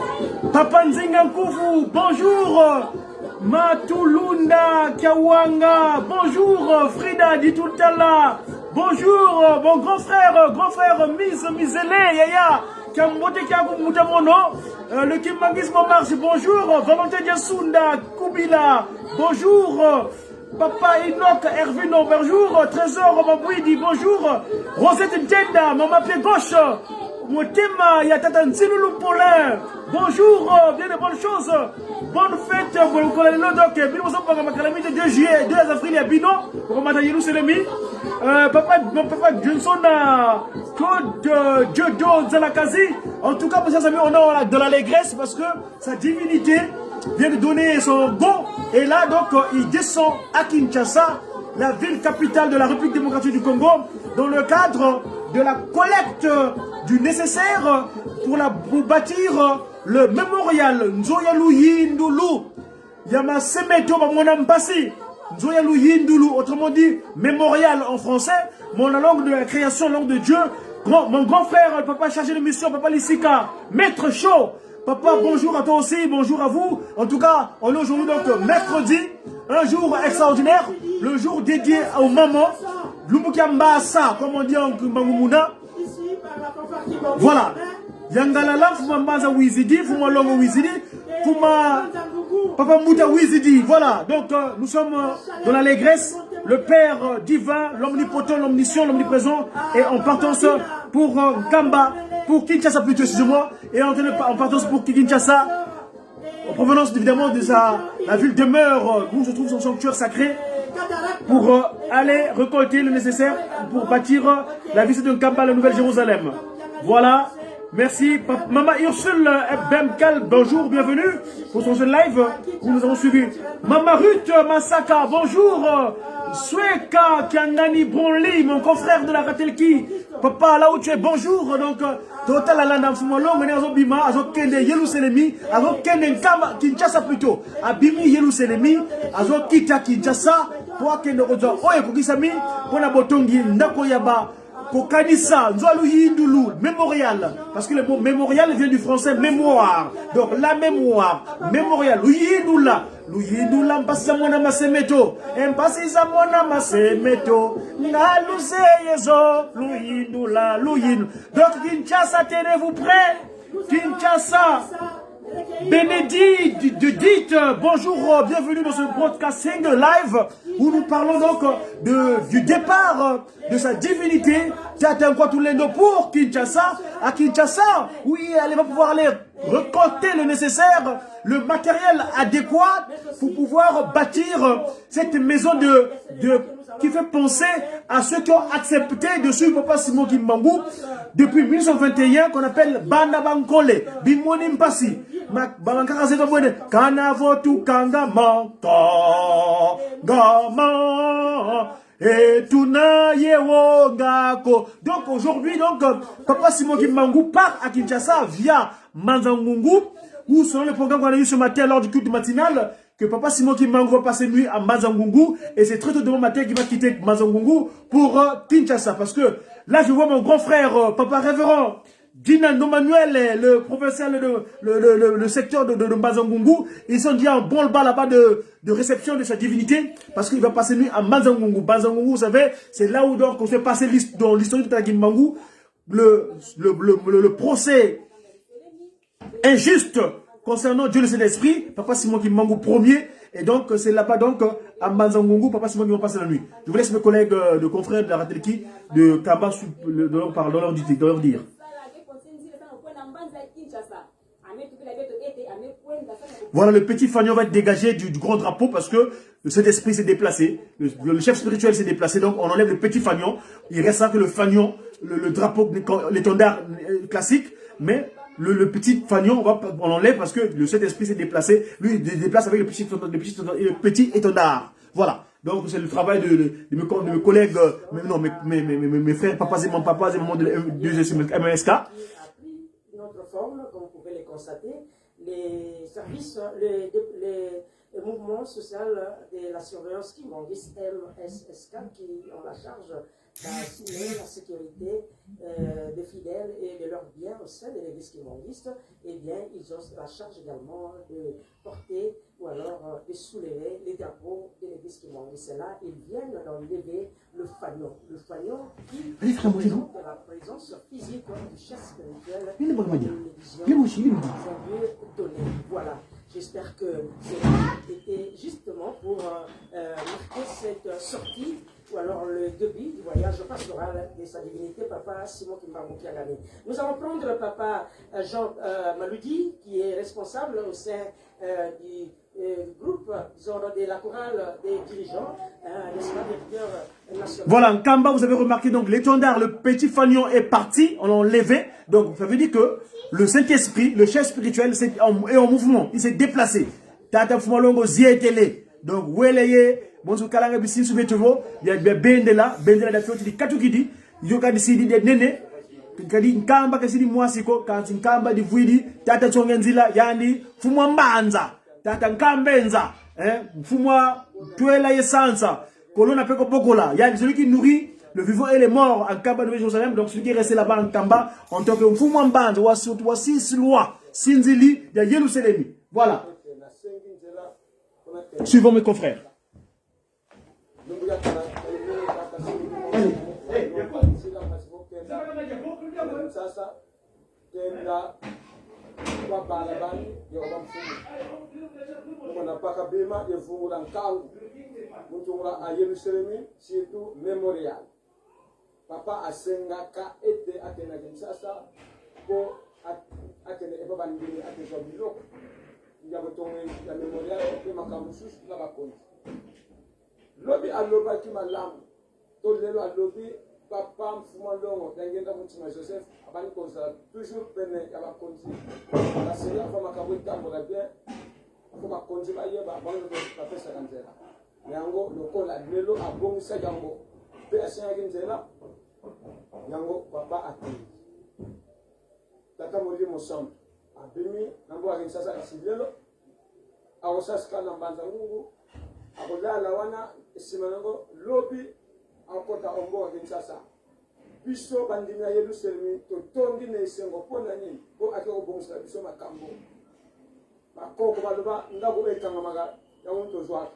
Papa Nzinga Nkufu, bonjour. Matulunda Kiawanga, bonjour. Frida Ditutala, bonjour. Mon grand frère, grand frère Miss Mizele, Yaya, Kiambote Kiaku Mutamono. Le Kimbanguisme en marche, bonjour. Valentin Diasunda, Koubila, bonjour. Papa Enoch Hervino, bonjour. Trésor Mabouidi, bonjour. Rosette Ndenda, maman pied gauche. Motema ya Tata Nsilulu Paulin, bonjour, bien de bonnes choses. Bonne fête, bon donc, bino bozopanga makalamité 2 juillet, 2 avril ya bino, okomata Yerusalemi. Papa, mon papa Johnson, Claude Diodo Zalakazi. En tout cas, mes chers amis, on a de l'allégresse parce que sa divinité vient de donner son don. Et là, donc, il descend à Kinshasa, la ville capitale de la République démocratique du Congo, dans le cadre de la collecte du nécessaire pour bâtir le mémorial Nzoya Luyindulu ya Masemeto Bamona Mpasi. Nzoya Luyindulu, autrement dit, mémorial en français, mon langue de la création, langue de Dieu. Mon grand frère, le papa chargé de mission, papa Lissika, maître chaud. Papa, bonjour à toi aussi, bonjour à vous. En tout cas, on est aujourd'hui donc mercredi, un jour extraordinaire, le jour dédié aux mamans. Lumbukiambasa, comme on dit en Mbangumuna. Voilà. Yangalala, Fuma Mbanza Wizidi, Fuma Longo Wizidi, Fuma Papa Mouta Wizidi. Voilà, donc nous sommes dans l'allégresse. Le Père divin, l'omnipotent, l'omniscient, l'omniprésent est en partance pour Nkamba, pour Kinshasa plutôt, excusez-moi, et en partance pour Kinshasa, en provenance évidemment de la ville demeure où se trouve son sanctuaire sacré, pour aller récolter le nécessaire pour bâtir la ville de Nkamba, la Nouvelle Jérusalem. Voilà, merci. Maman Ursule Bemkal, bonjour, bienvenue pour son live où nous avons suivi. Maman Ruth Masaka, bonjour. Sweka Kiangani Bronli, mon confrère de la Ratelki. Papa, là où tu es, bonjour. Donc, Total Alanda Mfumolongo, ne azo bima, azo kende Yerusalemi, azo kende Nkamba, Kinshasa plutôt. Abimi Yerusalemi, azo kita Kinshasa, po akende kozwa oyo ekokisami mpona botongi ndako ya ba kokanisa Nzoya Luyindulu mémorial, parce que le mot mémorial vient du français mémoire, donc la mémoire, mémorial Luyindula, Luyindula mpasi za mwana masemeto, mpasi za mwana masemeto ngaluseyezo Luyindula, Luyindula. Donc Kinshasa, tenez-vous prêts. Kinshasa, Bénédicte, dites bonjour, bienvenue dans ce broadcasting live où nous parlons donc du départ de sa divinité Tata Nkwatulendo pour Kinshasa, à Kinshasa, où elle va pouvoir aller récolter le nécessaire, le matériel adéquat pour pouvoir bâtir cette maison qui fait penser à ceux qui ont accepté de suivre Papa Simon Kimbangu depuis 1921, qu'on appelle Banda Bankole, Bimoni Mpasi, Kanavotu Kangama, Kangama, et Tuna Yewo Ngako. Donc aujourd'hui, donc, Papa Simon Kimbangu part à Kinshasa via Manzangungu, où selon le programme qu'on a eu ce matin lors du culte matinal, que Papa Simon Kimbangu va passer nuit à Manzangungu, et c'est très tôt demain matin qu'il va quitter Manzangungu pour Kinshasa. Parce que là, je vois mon grand frère, Papa Révérend Dina Manuel, le professeur de le secteur de Manzangungu, ils sont déjà en bon bas là-bas de réception de sa divinité, parce qu'il va passer nuit à Manzangungu. Manzangungu, vous savez, c'est là où donc on s'est passé dans l'histoire de Tata Kimbangu, le procès injuste concernant Dieu le Saint-Esprit, Papa Simon Kimbangu premier, et donc c'est là-bas donc à Manzangungu, Papa Simon Kimbangu passe la nuit. Je vous laisse mes collègues de confrères de la Ratelki, de Kamba, de leur dire. Voilà, le petit fanion va être dégagé du grand drapeau parce que le Saint-Esprit s'est déplacé, le chef spirituel s'est déplacé, donc on enlève le petit fanion. Il restera que le fanion, le drapeau, l'étendard classique, mais le petit fanion, on l'enlève parce que le Saint-Esprit s'est déplacé. Lui, il se déplace avec le petit étendard. Voilà. Donc, c'est le travail de mes collègues, non, mes frères, papas et maman, papas et maman de la MSK. Une autre forme, comme vous pouvez le constater, les services, les mouvements sociaux de la surveillance kimbanguiste MSSK qui ont la charge d'assurer la sécurité des fidèles et de leurs biens au sein de l'église kimbanguiste, eh bien, ils ont la charge également de porter ou alors de soulever les drapeaux de l'église Kimbanguiste là, ils viennent d'enlever le fanion. Le fanion qui Allez, frère, moi, non représente la présence physique du chef spirituel Il est bon, de dire. l'église Il est bon, il est bon. dans un lieu donné. Voilà. J'espère que cela était justement pour marquer cette sortie ou alors le début du voyage pastoral de sa divinité, Papa Simon Kimbangu Kiangani. Nous allons prendre Papa Jean Maludi, qui est responsable au sein du groupe, disons, de la chorale des dirigeants, n'est-ce pas, directeur national. Voilà, Nkamba, vous avez remarqué donc l'étendard, le petit fanion est parti, on l'a enlevé. Donc ça veut dire que le Saint-Esprit, le chef spirituel, est en mouvement, il s'est déplacé. Tata Fumalongo zietele. Donc, weleye, bonjour kalanga bisi soumettez-vous, il y a bendela, bendela da fioti di katukidi, yoka di sidi de nene, kadi Nkamba kasi di mwasiko, kanti Nkamba di vuidi, tata tsongenzila, yandi, fumwa mbanza, tata Nkambenza, hein, fumwa tuela yesansa. Kolona peko bokola, yani celui qui nourrit le vivant et les morts en Nkamba de Jérusalem, donc celui qui est resté là-bas en Nkamba en tant que Mfumwa Mbanza, wasi loi, Sinzili de Yerusalem. Voilà. Suivons mes confrères. Surtout memorial. Papa asengaka ete akende Kinshasa po akende epa bandimi akezwa biloko ya botongo ya memorial mpe makambo mosusu na bakonzi. Lobi alobaki malamu to lelo alobi papa Mfuma Longo yangenda Mutima Joseph abandi kozala toujours pene ya bakonzi baseli afa makambo etambola bien po bakonzi bayeba bango bapesaka nzela yango lokola lelo abongisaki yango mpe asengaki nzela yango papa akei tata molimo santo abimi na mboka Kinshasa kasi lelo akosasika na mbanza ngungu akolala wana nsima nango lobi akota omboka Kinshasa. Biso bandimi ya Yerusalemi totondi na esengo mpo na nini? Mpo ake kobongisela biso makambo. Bakoko baloba ndako oyo ekangamaka yango tozwaka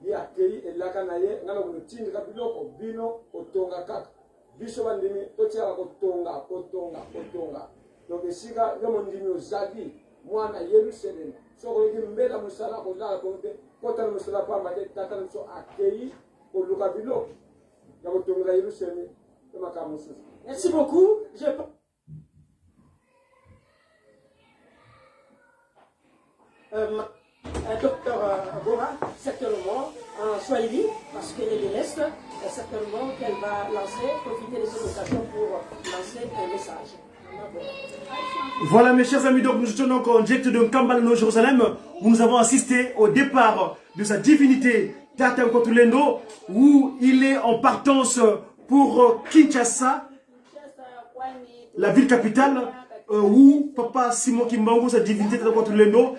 ye akei elaka na ye ngai nakotindika biloko bino kotonga kaka biso bandimi totiaka kotonga kotonga kotonga. Donc esika yo mondimi ozali mwana Yerusalemi soki oyoki mbela mosala kolala bongo te kota na mosala pamba te tata na biso akei koluka biloko ya kotongela Yerusalemi mpe makambo mosusu. Merci beaucoup. Je docteur Bora, certainement en Swahili, parce qu'elle est de l'Est, certainement qu'elle va lancer, profiter de cette occasion pour lancer un message. Voilà mes chers amis, donc nous sommes donc en direct de Nkamba, Jérusalem, où nous avons assisté au départ de sa divinité Tata Nkotulendo, où il est en partance pour Kinshasa, la ville capitale, où Papa Simon Kimbangu, sa divinité Tata Nkotulendo,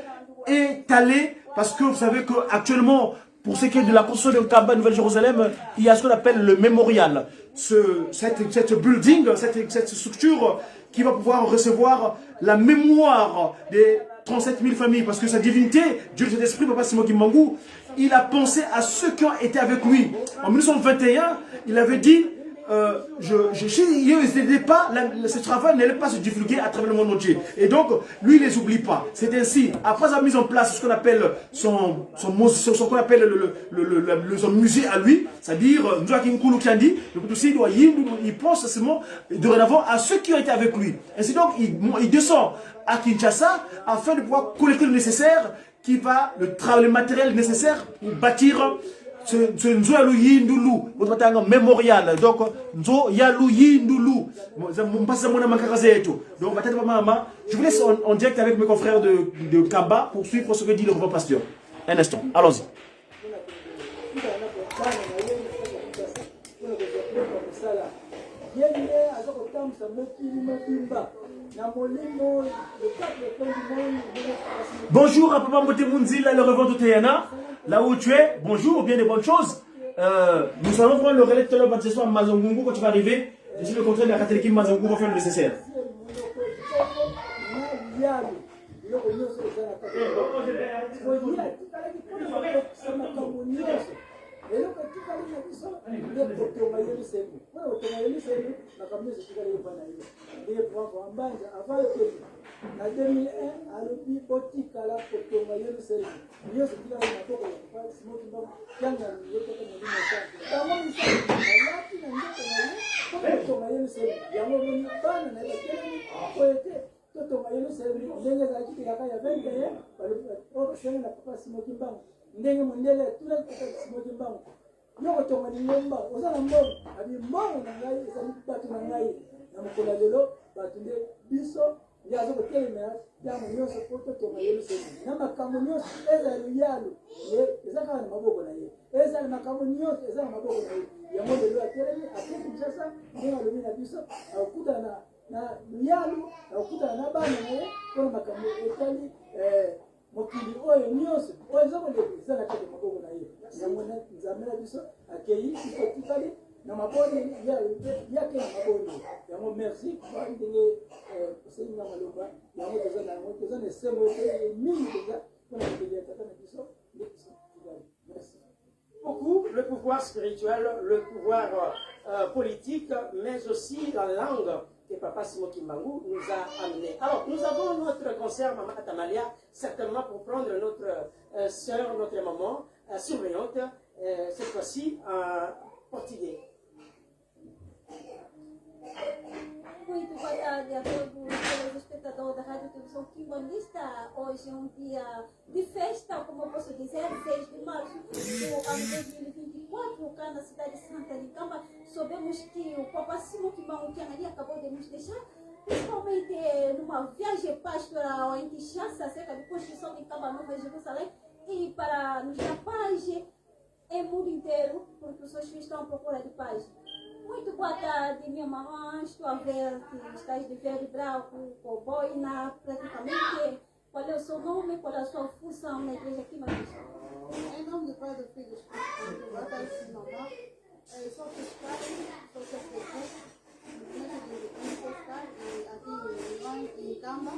est allé, parce que vous savez qu'actuellement, pour ce qui est de la construction de Nkamba, Nouvelle-Jérusalem, il y a ce qu'on appelle le mémorial. Cette building, cette structure qui va pouvoir recevoir la mémoire des 37 000 familles, parce que sa divinité, Dieu de cet esprit, Papa Simon Kimbangu, il a pensé à ceux qui ont été avec lui. En 1921, il avait dit, si il n'était pas, ce travail n'allait pas se divulguer à travers le monde entier. Et donc, lui, il ne les oublie pas. C'est ainsi, après avoir mis en place ce qu'on appelle son, son, son, ce qu'on appelle le, le, le, le, le, son musée à lui, c'est-à-dire, Nzwaki Nkulu Kiandi, le Kutusi, il doit y, il pense seulement dorénavant à ceux qui ont été avec lui. Ainsi donc, il descend à Kinshasa afin de pouvoir collecter le nécessaire qui va, le travail, le matériel nécessaire pour bâtir ce Nzo Yalu Yindulu, votre mémorial. Donc, Nzo Yalu Yindulu. Donc, je vous laisse en direct avec mes confrères de Nkamba pour suivre ce que dit le reverend pasteur. Un instant, allons-y. Bonjour à Papa Mbote Munzila, le reverend Teyana. Là où tu es, bonjour, bien des bonnes choses. Nous allons prendre le relais tout à l'heure, baptisation à Mazangungu quand tu vas arriver. Je suis le contraire de la catholique Mazangungu pour faire le nécessaire. Nde kotonga Yelusalemi. Mpo na kotonga Yelusalemi, makambo nyonso etikali epai na ye. Ndenge Papa Mbanza avant ekende na 2001 alobi botikala kotonga Yelusalemi. Nyonso etikali na maboko ya Papa Simon Kimbangu Kiangani, ye tata Molimo Santu. Bango misato balati na nzoto na ye mpo na kotonga Yelusalemi. Yango omoni bana na ye batelemi oyo ete totonga Yelusalemi ndenge ezalaki elaka ya 21 balobi oyo basengi na Papa Simon Kimbangu ndenge mondele atunaki Papa Simon Kimbangu Yo kotonga lingomba oza na mbongo abi mbongo na ngai ezali bato na ngai na mokolo ya lelo bato nde biso nde aza kotelemela ntango nyonso mpo totonga Yerusalemi na makambo nyonso ezala luyalu ye eza kaka na maboko na ye ezala makambo nyonso eza na maboko na ye yango lelo atelemi ake Kinshasa ndenge alobi na biso akokutana na luyalu akokutana na bana na ye mpona makambo etali eh, mokili oyo nyonso oyo eza koleka eza na kati ya maboko na ye yango nzambe na biso akei biso etikali na mabondeli ye ake na mabondeli yango merci ndenge osengi nga maloba yango toza na yango toza na esengo ete mingi mpenza mpona kokende ya tata na biso nde biso tikali merci beaucoup le pouvoir spirituel, le pouvoir euh, politique, mais aussi la langue que Papa Simon Kimbangu nous a amené. Alors, nous avons notre concert, Maman Tamalia, certainement pour prendre notre euh, sœur, notre maman euh, surveillante, euh, cette fois-ci en portugais. Muito boa tarde a todos os telespectadores da Rádio Televisão Quimbandista. Hoje é um dia de festa, como eu posso dizer, 6 de março do ano 2024, cá na cidade de Santa de Nkamba. Sabemos que o Papa Simão Kimbangu Kiangani acabou de nos deixar, principalmente numa viagem pastoral em Kinshasa, acerca de construção de Nkamba Nova Jerusalém, e para nos dar paz em mundo inteiro, porque os seus filhos estão à procura de paz. Muito boa tarde, minha mamãe. Estou a ver que estás de verde branco, com boina, praticamente. Qual é o seu nome? Qual é a sua função na igreja aqui, Maria? Em nome do Pai, do Filho e do Espírito Santo, boa tarde, mamã. Eu sou fiscal, sou chefe de curso, movimento de independência e aqui em Nkamba.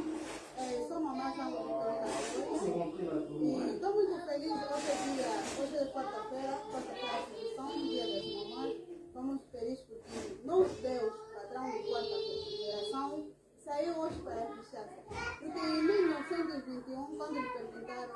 Sou mamã Jango Vitória E estou muito feliz. Hoje é dia, hoje é quarta-feira, quarta-feira Assunção, dia das mamães. Estou muito feliz porque nosso Deus, patrão de quarta geração, saiu hoje para Kinshasa. Porque em 1921, quando lhe perguntaram,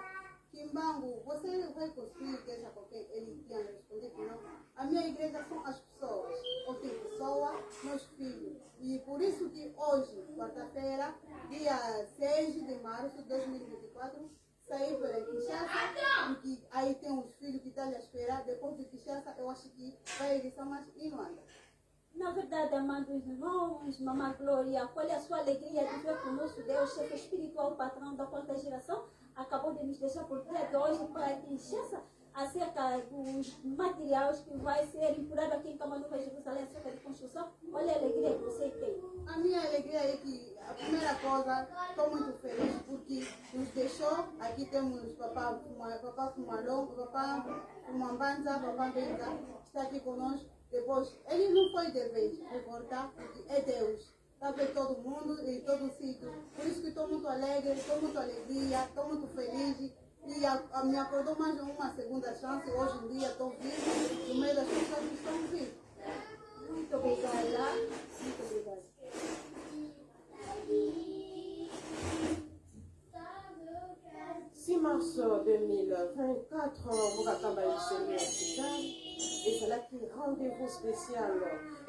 Kimbangu, você vai construir igreja com quem? Ele tinha respondido que não. A minha igreja são as pessoas. Eu tenho pessoa, meus filhos. E por isso que hoje, quarta-feira, dia 6 de março de 2024, saí para Kinshasa, porque aí tem os filhos que estão a esperar. Depois de Kinshasa, eu acho que vai eleição mais e Luanda. Na verdade, amados irmãos, Mamã Glória, qual é a sua alegria de ver que o nosso Deus, chefe espiritual, patrão da quarta geração, acabou de nos deixar por dia de hoje para Kinshasa acerca dos materiais que vai ser empurrado aqui em Camanduva, Jerusalém, acerca de construção. Qual é a alegria que você tem? A minha alegria é que, a primeira coisa, estou muito feliz porque nos deixou. Aqui temos papá, papá Fumalon, papá Fumambanza, papá Benza, está aqui conosco. Depois, ele não foi de vez, vou voltar, porque é Deus. Está vendo todo mundo e todo sítio. Por isso que estou muito alegre, estou muito alegria, estou muito feliz. E a, a, me acordou mais uma segunda chance. Hoje em dia estou vivo, no meio das pessoas que estão vivas. Muito obrigada. Muito obrigada. 6 mars 2024 mboka kamba ya lisolo ya sika ezalaki rendez-vous spécial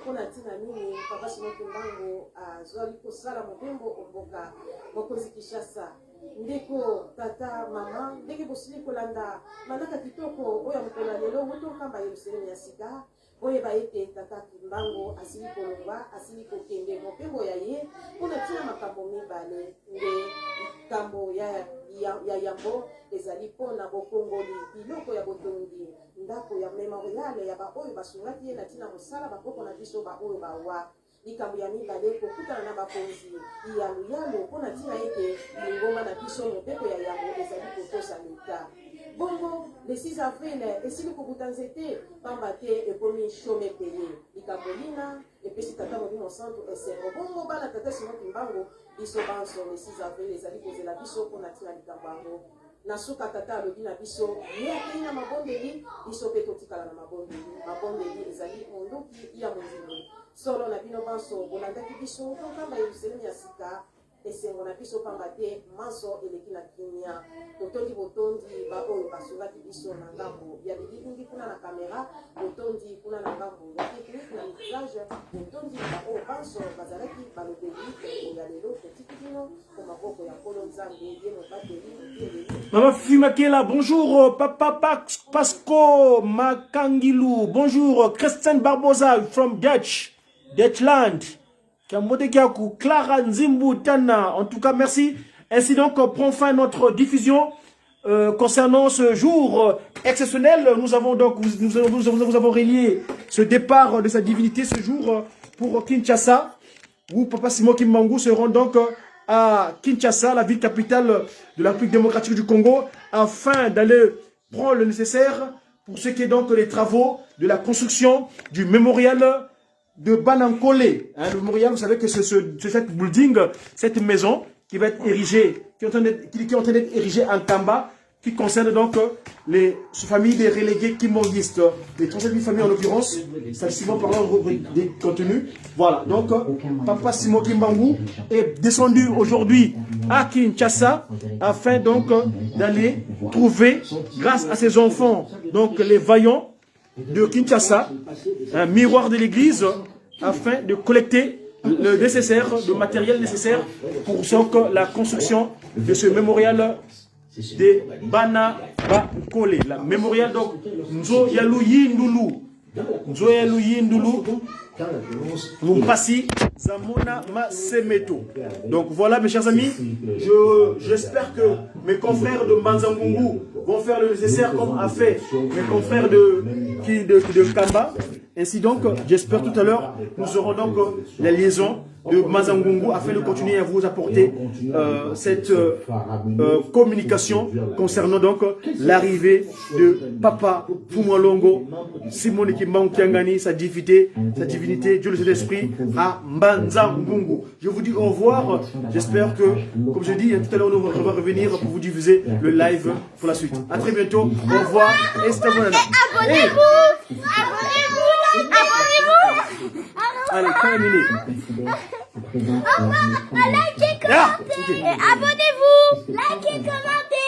mpo na ntina nini papa Simon Kimbangu azwali kosala mobembo omboka mokonzi Kinshasa ndeko tata mama ndenge bosili kolanda manaka kitoko oyo ya mokolo ya lelo wuto nkamba Yerusalemi ya sika Boyeba ete Tata Kimbangu asili kolongwa, asili kokende mobembo ya ye mpo na ntina makambo mibale. Nde likambo ya, ya, ya yambo ezali mpo na bokongoli biloko ya botongi ndako ya memorial ya baoyo basungaki ye na ntina mosala bakoko na biso baoyo bawa. Likambo ya mibale, kokutana na bakonzi ya luyalu mpo na ntina ete lingomba na biso mobeko ya yambo ezali kotosa leta. Bongo, le 6 avril esili kobuta nzete pamba te ekomi chome peye. Likambo lina epesi Tata Molimo Santu esengo. Bongo bana Tata Simon Kimbangu, biso banso le 6 avril ezali kozela biso mpo na ntina likambo yango. Na suka, Tata alobi na biso, Ye akei na mabondeli, biso mpe totikala na mabondeli. Mabondeli ezali monduki ya mondimi. Solo na bino banso bolandaki biso uto Nkamba Yelusalemi ya Sika, esengo na biso pamba te manso eleki na kimia. Totondi botondi ba oyo basungaki biso na ngambo ya bililingi kuna na camera, botondi kuna na ngambo ya technique na mixage, botondi na ba oyo banso bazalaki balobeli mokolo ya lelo. Totiki bino o maboko ya Nkolo Nzambe, ye mobateli, mokengeli. Mama Fifi Makela, bonjour Papa Pasco Makangilou, bonjour Christian Barbosa from Dutch, Dutchland. Kiaku, Clara Nzimbu Tana. En tout cas, merci. Ainsi donc, prend fin notre diffusion concernant ce jour exceptionnel. Nous avons donc, nous, nous, nous avons relié ce départ de sa divinité ce jour pour Kinshasa, où Papa Simon Kimbangu se rend donc à Kinshasa, la ville capitale de la République démocratique du Congo, afin d'aller prendre le nécessaire pour ce qui est donc les travaux de la construction du mémorial de Banankole. Hein, le mémorial, vous savez que c'est ce, cette building, cette maison qui va être érigée, qui est en train d'être, qui est en train d'être érigée en Kamba, qui concerne donc les familles des relégués kimbanguistes, les 37 000 familles en l'occurrence, statistiquement parlant des contenus. Voilà, donc Papa Simon Kimbangu est descendu aujourd'hui à Kinshasa afin donc d'aller trouver, grâce à ses enfants, donc les vaillants de Kinshasa, un miroir de l'église, afin de collecter le nécessaire, le matériel nécessaire pour la construction de ce mémorial de Bana Bakole. La mémorial donc Nzo Yalu Yindulu. Nzo Yalu Yindulu. Mumpasi Zamona Masemeto. Donc voilà mes chers amis, j'espère que mes confrères de Mbanza-Ngungu vont faire le nécessaire comme a fait mes confrères de Kamba. Ainsi donc, j'espère tout à l'heure, nous aurons donc la liaison de Mbanza-Ngungu afin de continuer à vous apporter cette communication concernant donc l'arrivée de Papa Fumalongo, Simon Kimbangu Kiangani, sa divinité, Dieu le Saint-Esprit, à Mbanza-Ngungu. Je vous dis au revoir. J'espère que, comme je dis, tout à l'heure, nous allons revenir pour vous diffuser le live pour la suite. À très bientôt. Au revoir. Et abonnez-vous. Abonnez-vous. Abonnez-vous. Allez, terminé. Au revoir. Likez, commentez. Et abonnez-vous. Likez, commentez.